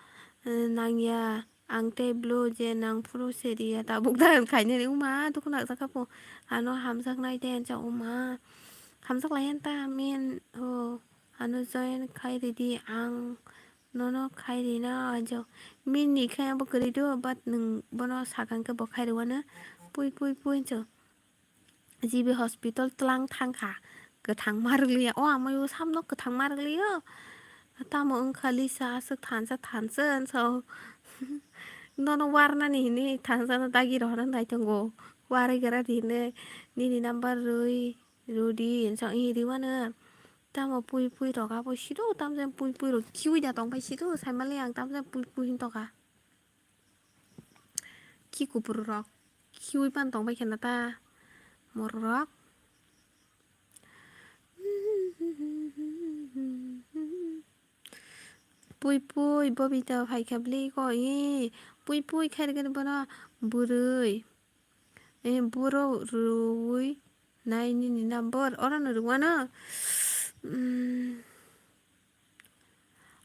eh, nangya, ang tei blo je nang phuru seriya, tabuk da khainani wngma dukhu nakjak kha po. Ano hamjaknai de hinjo wngma. Hamjak lai yan ta min, o, ano join khai ridi, ang nono khai rina hinjo. Min ni khe abo kwrwi do, but nwng bono sakang khe bo khai rwano. Pui, pui, pui hinjo. G B hospital tlang thangkha, kwthang ma rwliya. O amaio samno kwthang ma rwliyo. Tamo wngkha lisa aswk thansa thansa hinso. Nono warnani hinwi thansa no dagi rohorna nai tongo. Warwi gra di hinwi nini number rwi rwdi hinso ih riwano. Tamo pui pui rok abo sido tamjani pui pui rok kiui da tongphai sido saimali ang tamjani pui pui hin tongkha. Ki kupur rok kiui pan tongbai khe na ta morok rok. Pui pui Bobita phaikha bwlwi ko, ee, pui pui khairokhe bono bwrwi, ee, buro rwui nai nini number orono rwano.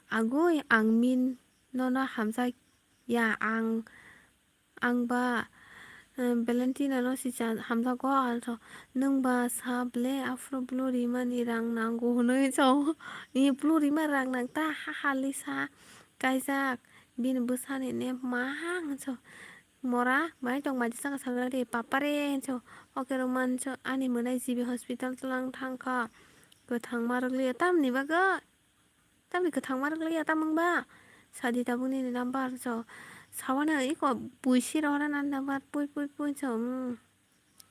Agoi, ang min nono hamjak ya, ang, ang ba, eh, Valentina no si cha hamjago, also nwng ba sa ble aphuru bwlwi rimani rang nango hwnwi so. Ni bwlwi rima rang nang ta ha hali sa kaijak bini bwsani ne ma hang so. Mora mai tong mai jesa salai ri papa re hinso. Oke rwman so ani mwnai G B hospital tlang thangkha. Kwthang ma rwkliya tamni bagwi. Tamni kwthang ma rwkliya tamung ba. Sadi tabuk nini number so. Sawana iko buisi rohora nani number pui pui pui so. Hmm.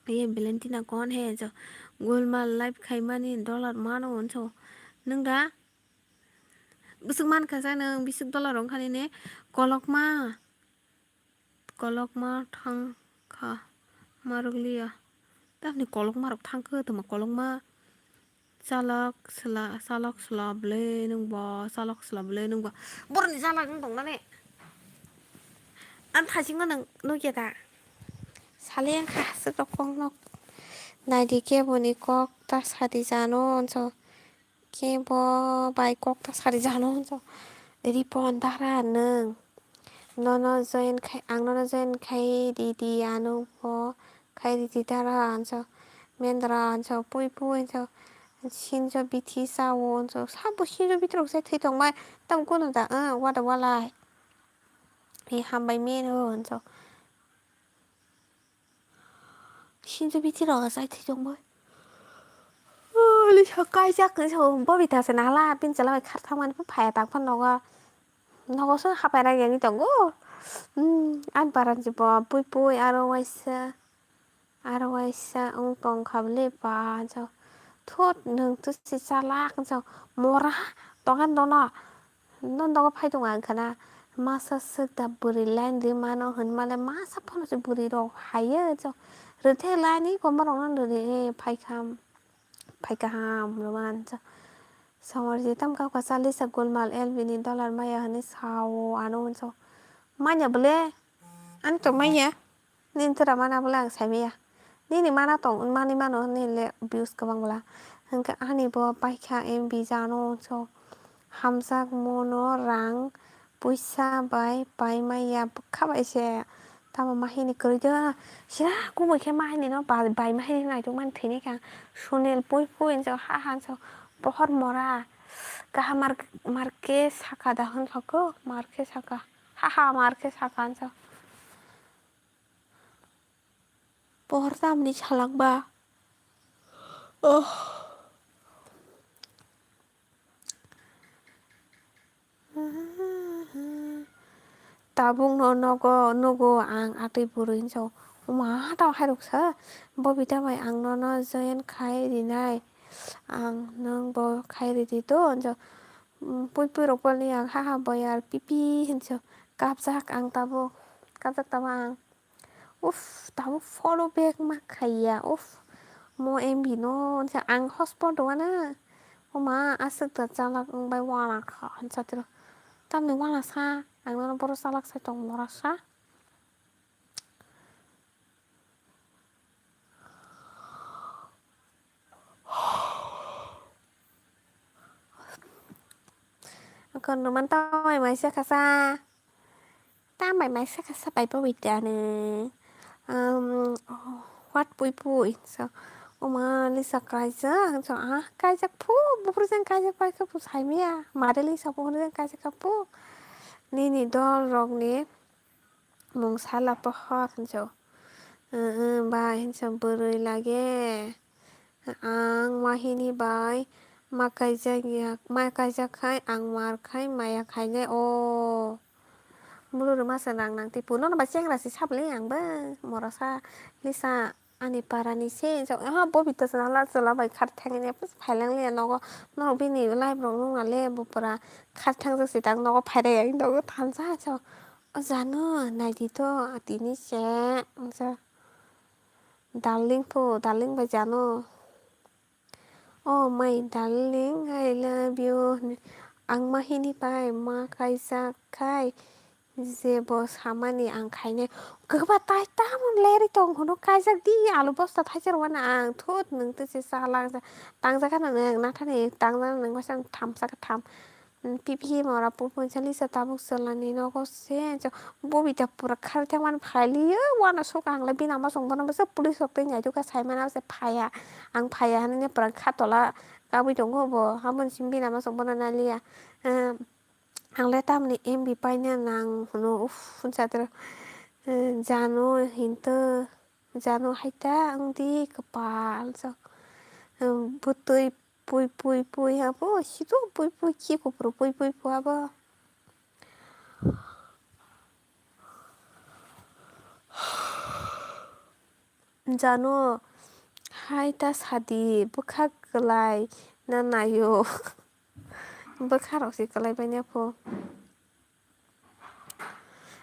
Ye Valentina kon he so. Golmal live khaimani dollar mano hinso. Nwng da? Bwswk mankha sa nwng biswk dollar wngkhani ne kolokma. Kolokma thang kha, ma rwkliya. Tamni kolokma rok thang khe tongma kolokma. Chalak sla, chalak sla ble nwng ba, chalak sla ble nwng ba. Boroni chalak wng tong nani. Ang thaisingo nwng nukya da? Sale wngkha aswk rok kok nok. Naidi khe boni kok ta sadi jano hinso. Khe bo bai kok ta sari jano hinso. Ripon dara nwng. Nono join khai, ang nono join khai ridi ano bo khai ridi dara hinso. Mendra hinso pui pui hinso. Sinjo bithi sao hinso. Sabo sinjo bithi rok se thwi tongmai. Tam kono da, eh, wada walai. Ni hambai meno hinso. Sinjo bithi rok achai thwi tongbai. Lisa kaijak hinso Bobita se nahla bini chwla bai khar thangmani phai phaiya tang phano nogo. Nogo se hapai rang yangwi tongo. Hmm, ani baranji bo pui pui aro waisa. Aro waisa wng tongkha bwle ba hinso. Thut nwng twisi chalak hinso. Mora tongan dono. Nono nogo phai tongo ang khana. Masa swk da bwrwi line rwmano hinmale masa phano se bwrwi rok haiyo hinso. Rwthai line ni komo rokno rwdi phaikha. Phaikha ham rwman hinso. Songor je tam kha kha chalisa golmal L B ni dollar maya hinwi sao ano hinso. Manya bwle? Ani to manya. Nini tora mana bwle ang saimaya. Nini mana tong, mani mano nini le views kwbang bwla. Hwnkhe ani bo paikha M B jano so hamjak mono rang puisa bai paimaya bwkha bai se. Tamo mahini kwrwi do sira kumui khe mahini no ba-, bai mahini naituk mani thwini kha. Sunil pui pui hinso ha ha hinso pohor mora kaha mar, mar khe saka da hwn kha ko mar khe saka. Ha ha mar khe saka hinso. Pohor tamni salangba. Oh. Tabuk no nogo nugo ang atwi bwrwi hinso. Uma tamo hairoksa. Bobita bai ang nono join khai rinai. Ang nwng bo khai ridi to hinso. Pui pui rok boni ang ha ha boyar pipi hinso. Kapjak ang tabuk. Kapjak tabuk ang. Uff, tabuk follow back ma khaiya. Uff, mo M B no hinsa ang hotspot rwna. Oma aswk da chalak wng bai wana kha hinsa tiro. Tamni wana sa, ang nono boro chalak sai tong mora sa. Kono man tamo mai sa kasa. Tambai mai saka sapai bo witani. Um, oh, what pui pui. So, oma Lisa kaijak. So, ah, kaijak phu. Buphuru jang kaijak pai kha phu sai maya. Mare Lisa buphuru jang kaijak kha phu. Nini dol rok ni mung sala pohor hinso. Uh, uh, ba hinso bwrwi lage. Ang wahini bai ma kaijak ya, ma kaijak khai ang mar khai maya khainai o. Bulu rwma se nang nang tei puno no bai chengra se sabli ang bo mora sa Lisa ani para ni se jok ha bo bita se nang la chwla bai khar thang ni phailang le nogo norok bini live rok nung le bo pura khar thang jak se tang nogo phai rw ya nogo thansa so o jano nai di to tini se. Darling pho, darling bai jano. Oh my darling, I love you. Ang ma hini pai ma kaijak khai jebo samani ang khainai. Kwba tai tamon leri tong hono kaijak di alu bosta thaisa rwna ang thut nwng twi se chalak tangjak nang nathani tangjak nang waisa thamsa katham. Pipi mora purpun sa Lisa tabuk chwlani nogo se. Bobita pura khar thangmani phailiyo wana sok ang le bini ama song bono bwsa police rok tei naitokha saimano se phaiya ang phaiya hinwi pura kha tola kabui tongo bo aboni simi bini ama song bono nailiya. Ang le tamni M B paina nang hwno uff hinsa tero jano hinto jano haita wngdi kwpal sok bwtwi. Pui pui pui abo sido pui pui khi kupru pui pui pui abo. Jano hai ta sadi bwkha kwlai na naio bwkha rok se kwlai bai na pho.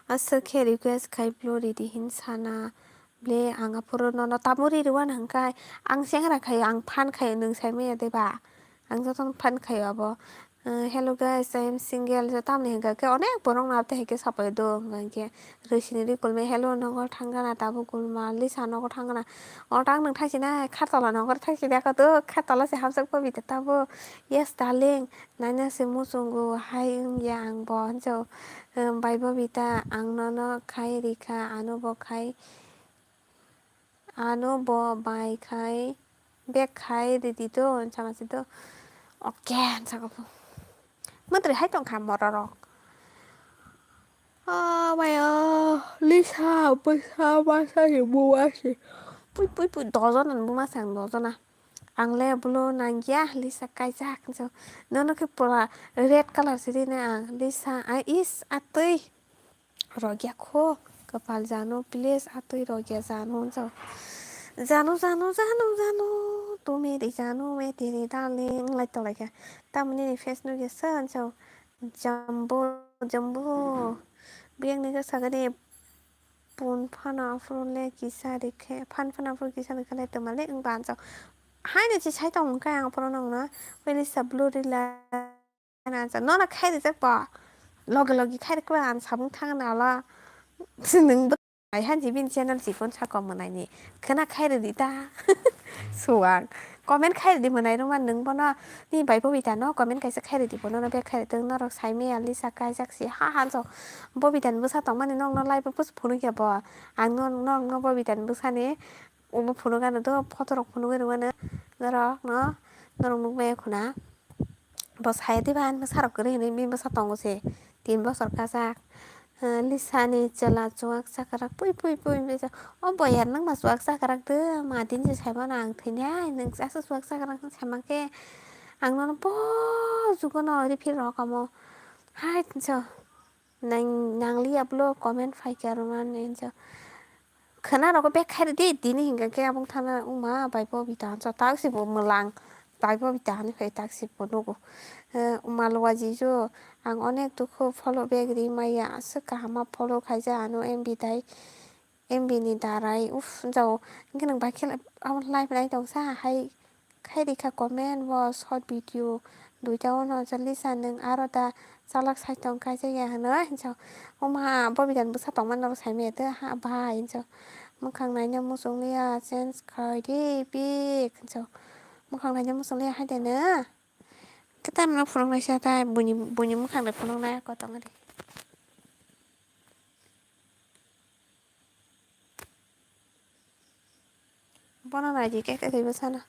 Aswk khe request khai blo ridi hin sana ble ang aphuru nono tamo ri rwna hwnkhe ang chengra khaio ang phan khaio nwng sai manya de ba ang jotono phan khaio abo. Hello guys, I am single. Tamni hwnkhe khe onek borok no abo hai khe sapai do hwnkhe rwisini ri kulmai hello nogo thangana tabuk kulma Lisa nogo thangana o tang nwng thaisina khartola nogo thaisina koto khartola se hamjak pabita tabuk yes darling. Naina se muchungo hai wngya ang bo, hinjao, bai Bobita, ang nono khai rikha, ano bo khai, ano bo bai khai, bag khai ridi do, hinsa ma se do. Okay, hinsa khe bo. Mwtri hai tongkha mororok. Ah, maya, Lisa, bwsa, masa se buwa se. Pui, pui, pui, dojona, buma se ang dojona. Ang le bolo nangya Lisa kaijak hinjao. Nono khe pura red colour se rinai ang Lisa a is atwi rogya kho kwpal jano please atwi rogya jano hinjao. Jano jano jano jano tumi ri jano me tiri darling lai tonglaikha tamoni ni face nugya sa hinjao. Jambo jambo biyang ni sakani. Pun phano aphuru le kisa rikhe, phan phano aphuru kisa rikhe le twma le wng banjak. Haino se sai tong khe ang aphuru nokno Felisa blue rila. Nono khai rijak bo. Logi logi khai rikhe ang sabung thang nala. Nwng bo hai hanji bini channel chikon sako mwnaini. Khwna khai ridi ta. Suwang. Comment khai ridi mwnairokma nwng bono. Ni bai Bobita no comment kaisa khai ridi bono no bag khai ridi norok sai maya Lisa kaijak si ha ha jok. Bobita ni bwsa tongmani nokno live o phunukya bo. Ang no norokno Bobita ni bwsani omo phunukgano do photo rok phunugwi rwmano norokno norok nukmaya khuna. Bo saya diba ani bwsarok kwrwi hinwi bini bwsa tongo se tin bosor kajak. Lisani chwla chuwak chakrak pui pui pui pui sa, "O boyar, nwng ma chuwak chakrak de, ma din se saimano ang thwinai, nwng aswk chuwak chakrak wng saima khe ang nono bo jugo no refill rok omo." Hai hinso, nang nangliya blo comment phaikha rwmani hinso. Khwna rogo bek khairidi, tini hinkha khe abong thana wngma bai bo bita hinso, tak se bo mwlang. Taibo bita hani khai tak si phunukgo. Eh, Maluwa Jisu, ang onek dukhu follow back ri maya, aswk kahama follow khaijak ano M B dai, M B ni darai, uff, jao, hwnkhe nwng bai khe abo live nai tong sa hai, khai rikha comment bo short video duita o no, Lisa nwng aro da chalak sai tong kaijak ya hwno, hinjao, oma bo bidang bwsa tongma norok sai maya tei ha bai, hinjao, mwkhang naina muchung liya, change khai di bik, hinjao. Mwkhang naina muchung liya hai de na. Khe tamno phunuknai sa tai buini, buini mwkhang de phunuknai ako tongdi. Bono naidi khe khe kaibo sana.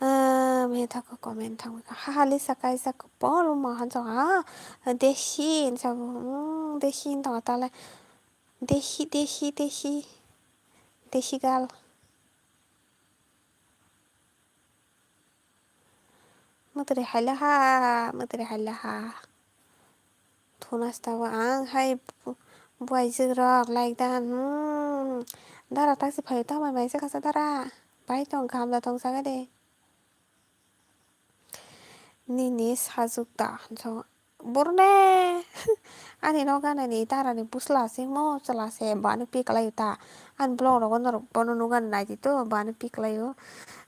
Ah, me thako comment thangwi kha. Ha ha Lisa kaijak bol ma hanjak ha. Deshi hinsa bo, hmm, deshi hinsa tale. Deshi, deshi, deshi. Deshi gal. Mwtwrwi hailaha, mwtwrwi hailaha. Thunas tabuk ang hai bu-, buaijwk rok like dan, hmm. Dara taksi phaio tamo mai se kasa dara. Bai tong kaham da tong jaga de. Nini sajwk da, hinso. Borne ani nok ganani darani bwsla se mo chwla se bani piklai ta. Ani vlog rogo norok bono nugani naidi to bani piklai o.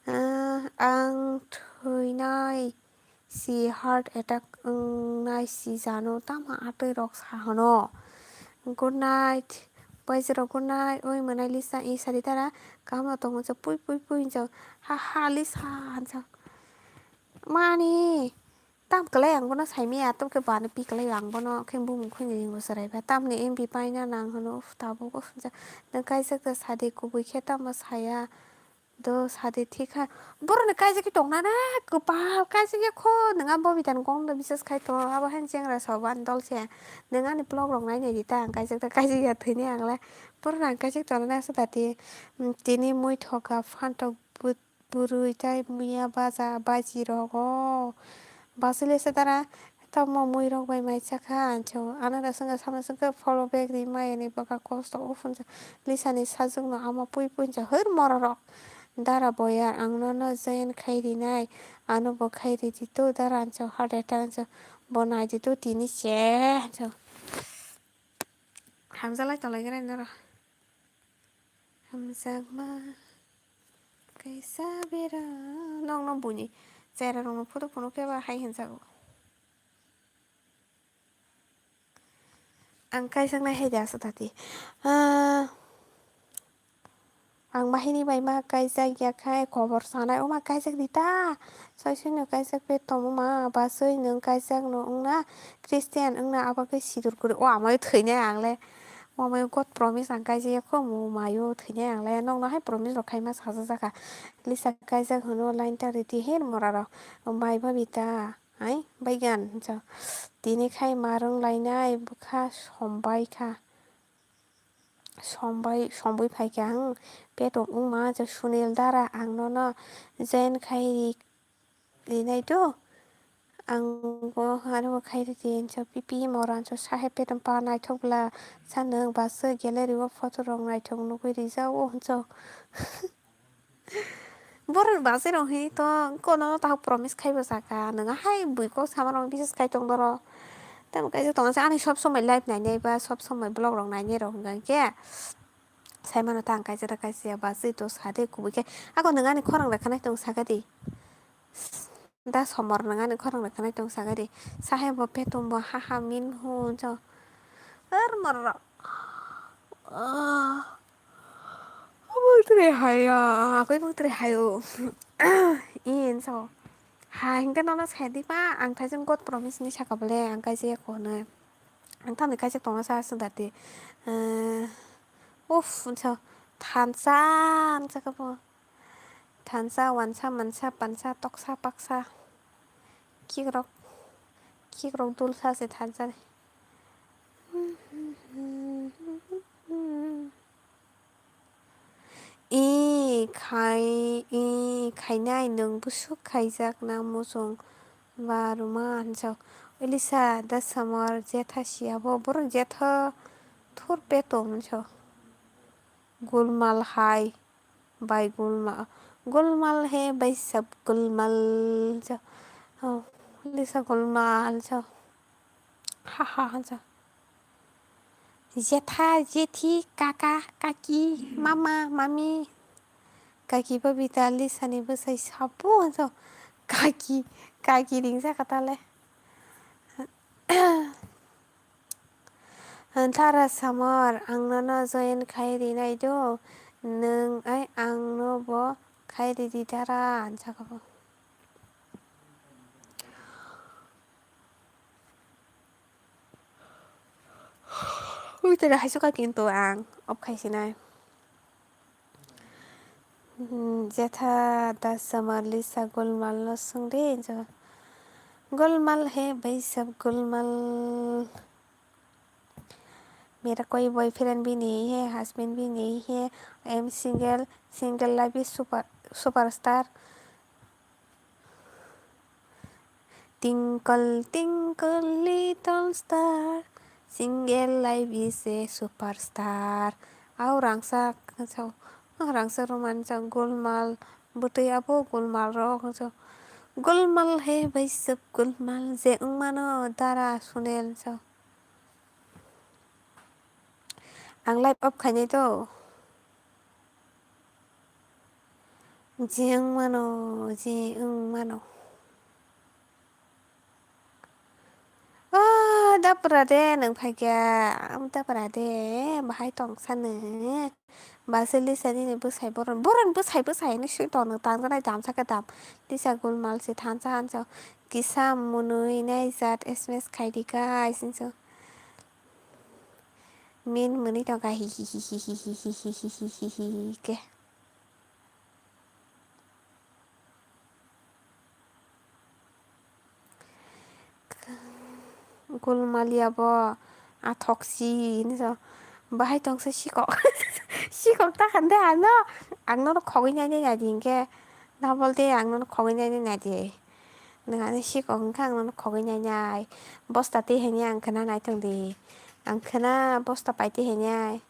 Ah, ang thwinai si heart attack wngnai si jano tamo atwi rok sa hwno. Good night. Boys rok good night. Oi mwnai Lisa i sadi tara kaham no tongo pui pui pui hinjak. Ha ha Lisa hinjak. Mani. Tam kwlai ang bono saimaya, tamo khe bani piklai ang bono khe bumung khwini ringo chwrai ba. Tamni M B paina nang hwno, uff, tabuk, uff, ja-, nwng kaijak da sadi kubui khe tamo saya do sadi thik kha. Boroni kaijak khe tongna na kwpal kaijak ya kho, nwng abo bidani kong do bisas khai tongo, abo haino chengra sao bani dol se. Nwng ani vlog rok nai nai di ta, ang kaijak da kaijak ya thwini ang le. Boroni ang kaijak tongna na sa da ti, mm, tini mui thoka phantok but Bwrwi tai muya baja baji rogo. Basile se dara tamo mui rok bai mai chakha ancho. Anara swnga samno swnga follow back ri maya ni bwkha kosto o phunsa. Lisa ni sajwk no ama pui pui hinsa hwr mora rok. Dara boyar ang nono join khai rinai. Ano bo khai ri di to dara ancho heart attack ancho. Bo nai di to tini se ancho. Hamjalai tolai gra noro. Hamjakma kaisa bera nokno buini chera rokno photo phunuk khe ba hai hinjago. Ang kaijaknai hai de aswk tati. Ah, ang bahini bai ma kaijak ya khai kobor sanai, oma kaijak di ta. Soi soi no kaijak pe tongma ba soi nwng kaijak no wngna Christian wngna abo khe sidur kwrwi. O amai thwinai ang le. Mamai God promise ang kaijak ya kho, mo mayo thwinai ang le. Nokno hai promise rok khaima sajak jakha. Lisa kaijak hwno line ta riti hin mora rok. Mai babi ta. Hai baigan hinsa. Tini khai marwng lainai bwkha sombai kha. Sombai, sombwi phaikha ang petok wngma je Sunil dara ang nono join khai ri-, rinai do. Ang bo aro khai ri di hinsa pipi mora hinsa sahe petom pa naithok bwla sa nwng bus o gallery o photo rok naithok nugwi rijak o hinsa. Borok bachai rok hini to kono tahuk promise khai bo saka nwng hai bui kok sama rok bises khai tong doro. Tamo kaisa tongo ani sob somoi live nainai ba sob somoi vlog rok nainai rok hwnka khe. Saimano ta ang kaisa ta kaisa ya bachai to sade kubui khe ako nwng ani khorang rekha nai tong saka di. Da somor nwng ani khorang rekha nai tong saka di. Sahe bo petum bo ha ha min hu jo. Ar mor. Ah. Abo tre hai ya. Ako abo tre hai o. In so. Ha hingke nono sai di pa ang thaising God promise ni saka bole ang kaisa ya kono. Ang tamni kaisa tongna sa sung dati. Eh, uff so. Thansa ang saka bo. Thansa, wansa, mansa, pansa, toksa, paksa. Kikrok, kikrok dulsa se thansa ni. khai, i, khainai nwng bwswk khaijak na muchung ba rwma hinjak. Elisa da samar jetha siya bo, borok jetha thur peto hinjak. Gulmal hai bai gulma, gulmal he bai sab gulmal hinjak. Oh, Elisa gulmal hinjak. Ha ha hinjak. Jetha, jethi, kaka, kaki, mama, mami. Kaki Babita Lisani bwsai sabo hinjak. Kaki, kaki ringsa katale. Dara samar, ang nono join khai rinai do. Nwng ai ang no bo khai ridi dara, hinjak abo. Ui, tara hai suka kintu ang off khai sinai. Hmm, jetha da samar Lisa gulmal no swngdi, jo. Gulmal he bai sab gulmal. मेरा कोई बॉयफ्रेंड भी नहीं है, हस्बैंड भी नहीं है, I am single, single life is super, superstar. Twinkle, twinkle, little star, single life is a superstar. Au rangsa, rangsa roman sa gulmal, bwtwi abo gulmal rok sa. Gulmal he bai sab gulmal, je wngmano dara Sunil sa. Ang live off khainai to. Je wng mano, je wng mano. Ah, dapra de, nwng phaikya, dapra de, bahai tong sano. Base Lisa nini bwsai boron, boron bwsai, bwsai ni swi tong nwng tang janai dam saka dam. Lisa gulmal se thansa hansa. Kisa mwnwi nai jat S M S khai di guys, hinso. Min mwnwi tongkha hi hi hi hi hi hi hi hi hi hi hi ke. Gulmalia bo athok si hinwi so. Bahai tongsa sikok. Sikok ta khan de ano. Ang nono khogwi nai nai nai di hinkhe. Double de ang nono khogwi nai nai nai di. Nwng ani sikok hinkhe ang nono khogwi nai nai. Bosta twi haini ang khwna nai tong di. Ang khwna bosta pai twi haini ai.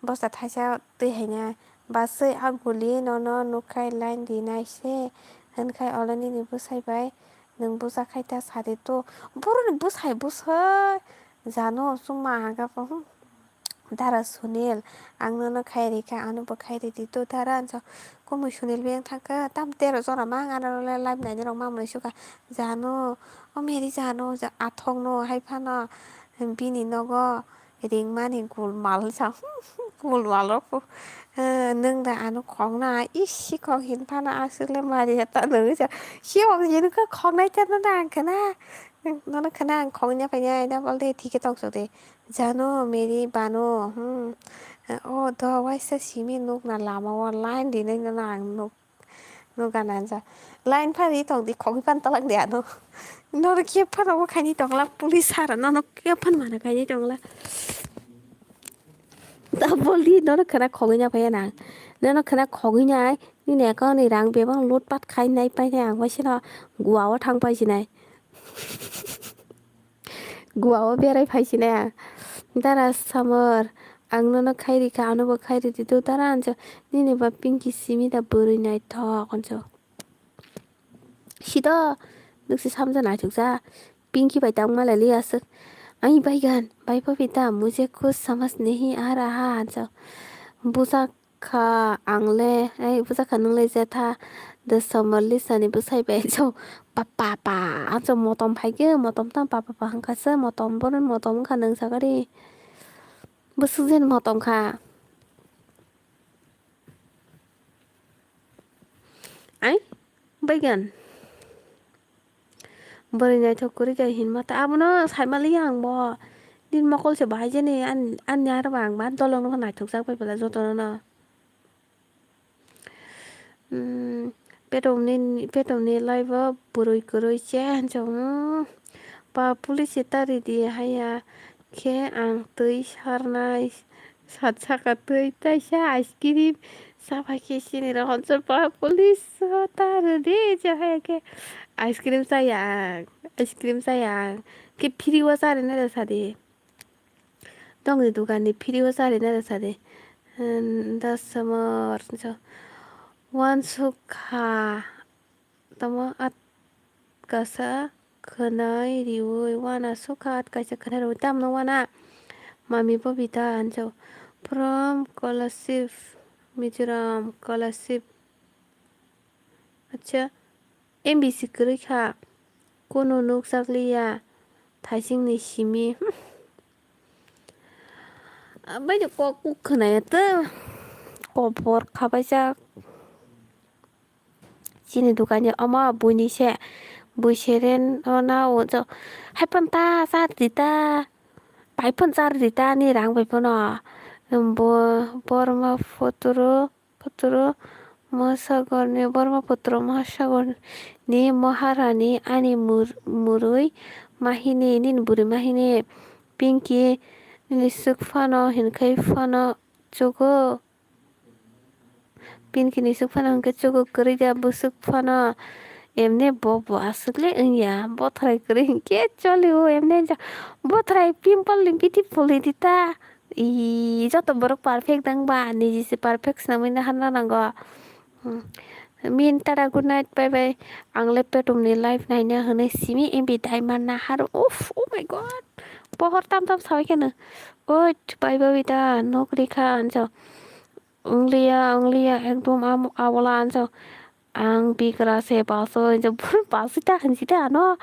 Bosta thaisa twi haini ai. Baswi a guli nono nukhai line rinai se. Hinkhai olo nini bwsai bai nwng buja khai ta sadi to. Boroni bwsai bwsai. Jano chwngma aga po. Dara Sunil, ang nono khai rikha, ano bo khai ridi to dara, hinso. Kumui Sunil biyang thangkha, tam tero jora mang, ano le live nainai rok mamani sukha. Jano, o Mary jano, ja athok no, hai phano, bini nogo ringmani gulmal sa, gulmal rok, eh, nwng da ano khokna, isi khok hin phano aswk le mari ya ta nwng sa, si o jini khe khoknai ta no ang khna, nono khna ang khokna painai, double de thike tong sok de. Jano, Mary, bano, hmm. O do waisa simi nukna lama o line rinai no ang nuk, nukha na ja. Line phari tong di khogwi pan talak de ano. Nono khe phano bo khaini tongla police sara nono khe phan mana khaini tongla. Double di nono khna khogwi na phaya nang. Nono khna khogwi nai nini account ni rang bebak loot pat khai nai pai nai ang waisa no Goa o thang pai sinai. Goa o berai phai sina. Dara samar, ang nono khai rikha, ano bo khai ridi do dara, ansa nini ba Pinky simi da bwrwi naithok, ansa. Sida, nwk se samja naithok ja. Pinky bai tang malai li aswk. Ai baigan, bai phabi da, mujhe kuch samajh nahi aa raha, ansa. Bujak kha ang le, ai bujak kha nwng le jetha, de somor Lisa ni bwsai bai so pa, pa, pa, ang so motom phai khe, motom tang pa, pa, pa hwnkha se, motom bono motom wngkha nwng sakari. Bwswk jani motom kha. Ai, baigan. Bwrwi naithok kwrwi khe hinma ta abono saimaliya ang bo. Nini mokol se bahai jani an-, ani aro bo ang ma dolong nokha naithokjak bai belai jotono no. Hmm, petomni, petomni laibo bwrwi kwrwi se hinwi sa, hmm, ba police se ta ridi haiya khe ang twi sarnai. Sat saka twi taisa ice cream Saphai khe sini rw honsor pa police o ta rw di je hai khe. Ice cream chaya ang, ice cream chaya ang. Khe free o charwna rw sadi. Tongni dukan ni free o charwna rw sadi. Hmm, das samar so. Wan sukha. Tamo at kasa khwnai riwi wana sukha at kaisa khwnai riwi tamno wana. Mami Bobita hanjao from Kolasib, Mizoram, Kolasib. Acha, M B C kwrwi kha. Kono nukjakliya thaisingni simi. Abai kok kuk khwnaya tw. Kobor khabaijak. Chini dukan ni omo buini se, bui seren o na o jo. Hai phano ta char di ta, pai phano char di ta ni rang bai phano. Bo borma putro, putro Mahasagor ni, borma putro Mahasagor ni Maharani ani mur-, murui mahini, nini buri mahini Pinky nini swk phano hinkhai phano chugo. Pinky ni swk phano hwnkhe chugo kwrwi da bwswk phano. Emne bo bo aswk le wngya, bothrai kwrwi hinkhe choli o emne ja-, bothrai pimple ni biti puli di ta. Ii, joto borok perfect dang ba, niji se perfect swnamwi naharna nango. Hmm. Min tara, good night, bye bye. Ang le petum ni live naina hwnwi simi M B dai manna haro. Uff, oh my god. Pohor tam tam sawi kheno. Oi, bye bye da, nok rikha anjo. Ongliya, ongliya, ekdom am-, abola anjo. Ang bigra se baso, hinjo, basi ta hinji ta ano.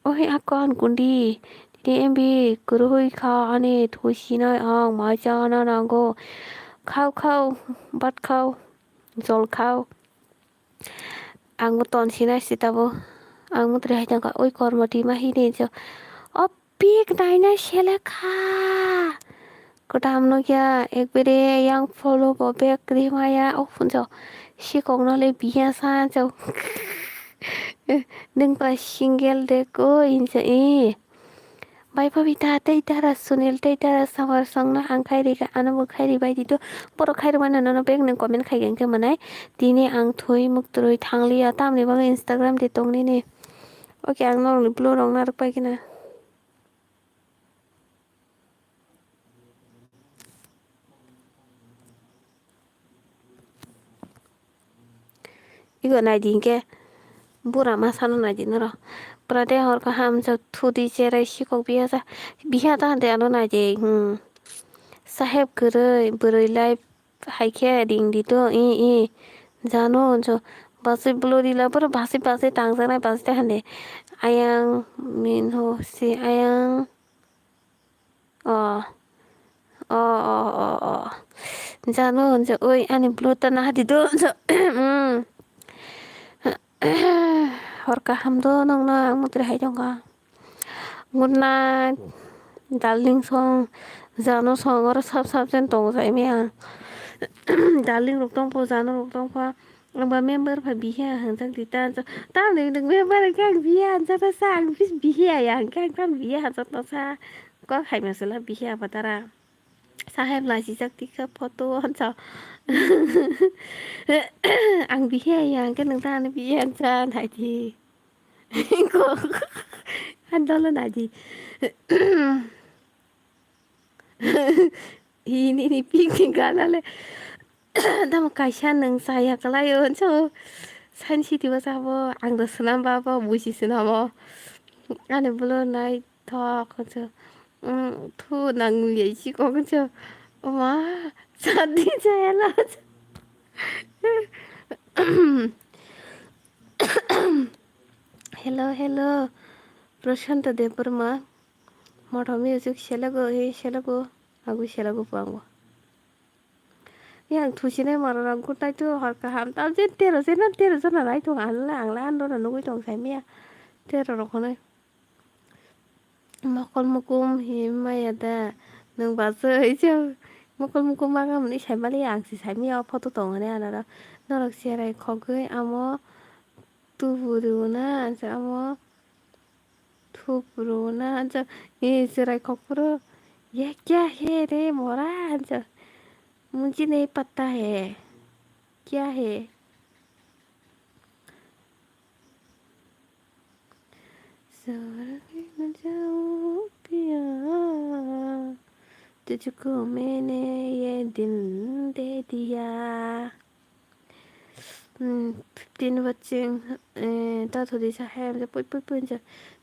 Oi, ako an kundi. Tini M B kwrwi kha ani thusinai ang mai chana nango. Khao, khao, bat khao, jol khao. Ang bo ton sinai si tabo. Ang mutri hai tongkha, oi kormo tima hini jo. O pik naina selekha. Kwtam nukya, ekbere yang follow bo back rimaya, o phunjo. Sikok no le biya sa jo. Nung ba single de ko inja e. Bai Babita tei Dara Sunil tei Dara Samar songno ang khairi kha, ano bo khairi bai di do. Borok khairi mano nono bek nung comment khai khe manai. Tini ang thwi muktrwi thangliya, tamni bagwi Instagram de tong nini. Oke, ang norokni blue rok narwk pai khna. Ego naidi hinkhe bura masano naidi norok. Pura de hor kaham jat thudi cherai sikok biya sa. Biya ta hande ano naidi, hmm. Saheb kwrwi, bwrwi lai hai khe ring di to, i, i. Jano hwnjo. Basui bwlwrwi la boro basui basui tangjaknai basui ta hande. Ayang minho si ayang. O. O, o, o, o. Jano hwnjo, oi, ani bwlwrwi ta nahadi do, hwnjo. Mm. Hor kaham do nongno ang mutri hai tongkha. Good night, darling song. Jano song oro sap sap jen tongo jai maya. Darling rok tongpho, jano rok tongpho. Ang ba member pha bihiya hanjak di ta, ta ni nwng member khe ang bihiya hanjak ta sa, ang bis bihiya ya, ang khe ang ta bihiya hanjak ta sa. Kok hai masala bihiya ba tara. Saheb lachijak tikha photo o hansa. Ang bihiya ya, ang khe nwng ta ani bihiya hansa nai di. Kok. Andolo nai di. Hini ni pik ni gana le. Tamo kaisa nwng chaya kwlai o, so, saini siti bwsa bo, ang do swnam ba bo, buisi swnamo. Ani bwlwrwi nai thok, so, mm, thu nang ya isi kok, so, oma, sadi chaya la. Hello, hello, Prashanta Debbarma, Motho Music selago, he selago, agwi selago po ang bo. Yang thusinai mara rok gutai tu hor kaham ta je tero jona, tero jona rai tong ang le, ang le ano no nugui tong sai maya tero rok hwnwi. Mokol mukum hi maya da nwng ba je je mokol mukum ma gam ni sai mali ang si sai maya o photo tong ani ano ro norok cherai khogwi amo tubu riuna ang amo. Thupru na, hansa, e, chwrai kokphuru, "Ye kya hai re mora?" hansa, "Mujhe nahi pata hai." क्या है? स्वर्ग न जाऊं पिया, तुझको मैंने ये दिल दे दिया। Hmm, fifteen watching, eh, ta thudi sa hem, pui, pui, pui, ja.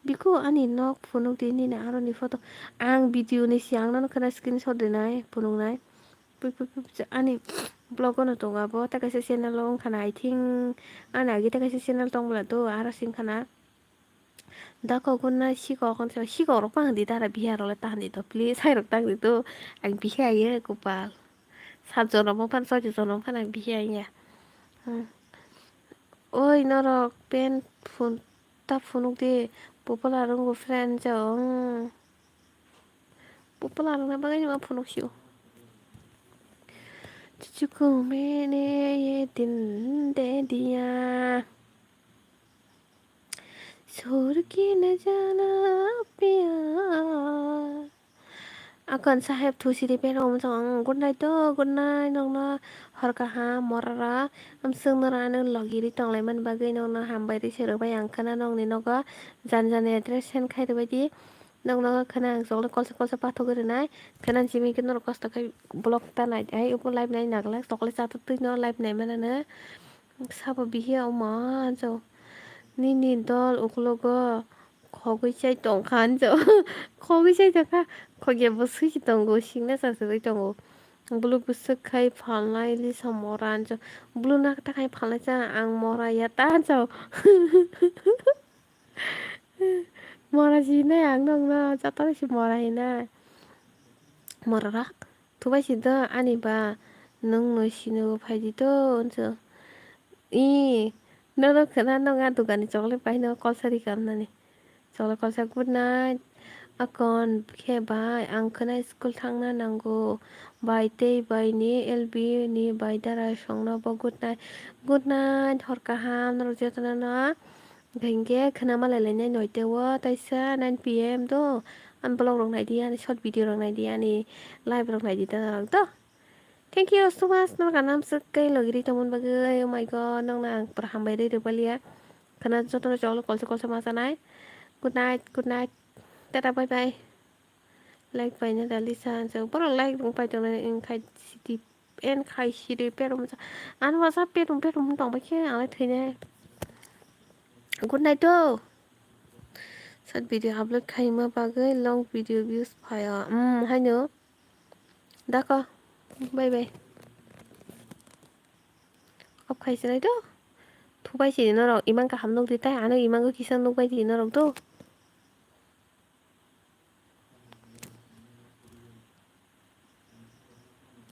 Biko ani nok phunuk di nini aro ni photo. Ang video ni siang no khana screenshot rinai, phunuk nai. Pui, pui, pui, pui, ani vlog no tongo abo, ta kaisa channel o wngkha na, I think, ani agi ta kaisa channel tong bwla do, aro sing khana. Da kok gunna sikok, sikok rok pang di dara biya rok le tang di to, please, hai rok tang di to, ang biya ye kopal. Sat jonom wng phan, soi jonom wng phan ang biya ya. Hmm. Oi, norok pen phun, ta phunuk di, popular wngbo friend jong. Popular wngna bagwi no phunuk sio. तुझको मैंने ये दिल दे दिया, छोड़ के न जाना पिया। Akon saheb thusi ri pero um jong, good night to, good night nokno hor kaham morara, amswk norok ano logi ri tonglaimani bagwi nokno hambai ri se rwbai ang khana nokni nogo jani jani address send khai rwbaidi. Nokno khana ang chokle kolsa kolsa pathogwi rwnai, khana simi khe norok kosto khe vlog ta nai ai, ubo live nai naglak chokle chatwi no live nai manano. Sabo bihiya o ma jo. Nini dol uklogo khogwi chai tongkha anjo. Khogwi chai tongkha. Khogya bo swi tongo, singna chasagwi tongo. Bulu bwswk khai phalnai lisa mora anjo. Bulu nak ta khai phalnai cha ang mora ya ta anjo. Mora si hinai ang nokno chatani si mora hinai. Mora rak. Thubai si do ani ba, nwng noi sini bo phai di to, hwnso. I, nono khwna nong a dukani chocolate pai no kolsa ri kam nani. Chocolate kolsa, good night. Akon khe bai, ang khwna school thangna nango. Bai tei bai ni L B ni bai dara songno bo good night. Good night, hor kaham, norok jotono no. Hingke khwna malai lainai noite o, taisa nine P M do. Ani vlog rok naidi, ani short video rok naidi, ani live rok naidi ta norok do. Thank you so much, norok ano amswk khe logi ri tongmani bagwi. Oh my God, nokno ang pura hambai ri rwbalia. Khwna jotono chokle kolsa kolsa ma chanai. Good night, good night. Tata, bye bye. Like paina da lisa, so borok like rung pai tongnai, wng khai sidi, en khai sidi, perum sa, ano wasa perum perum tong bai khe ang thwinai. Good night to. Short video upload khaima bagwi long video views phaya. Hmm, haino. Dako. Bye bye. Off khai sinai to. Thubai sidi norok, imang kaham nuk di tai, ano imang kisa nuk bai di norok do.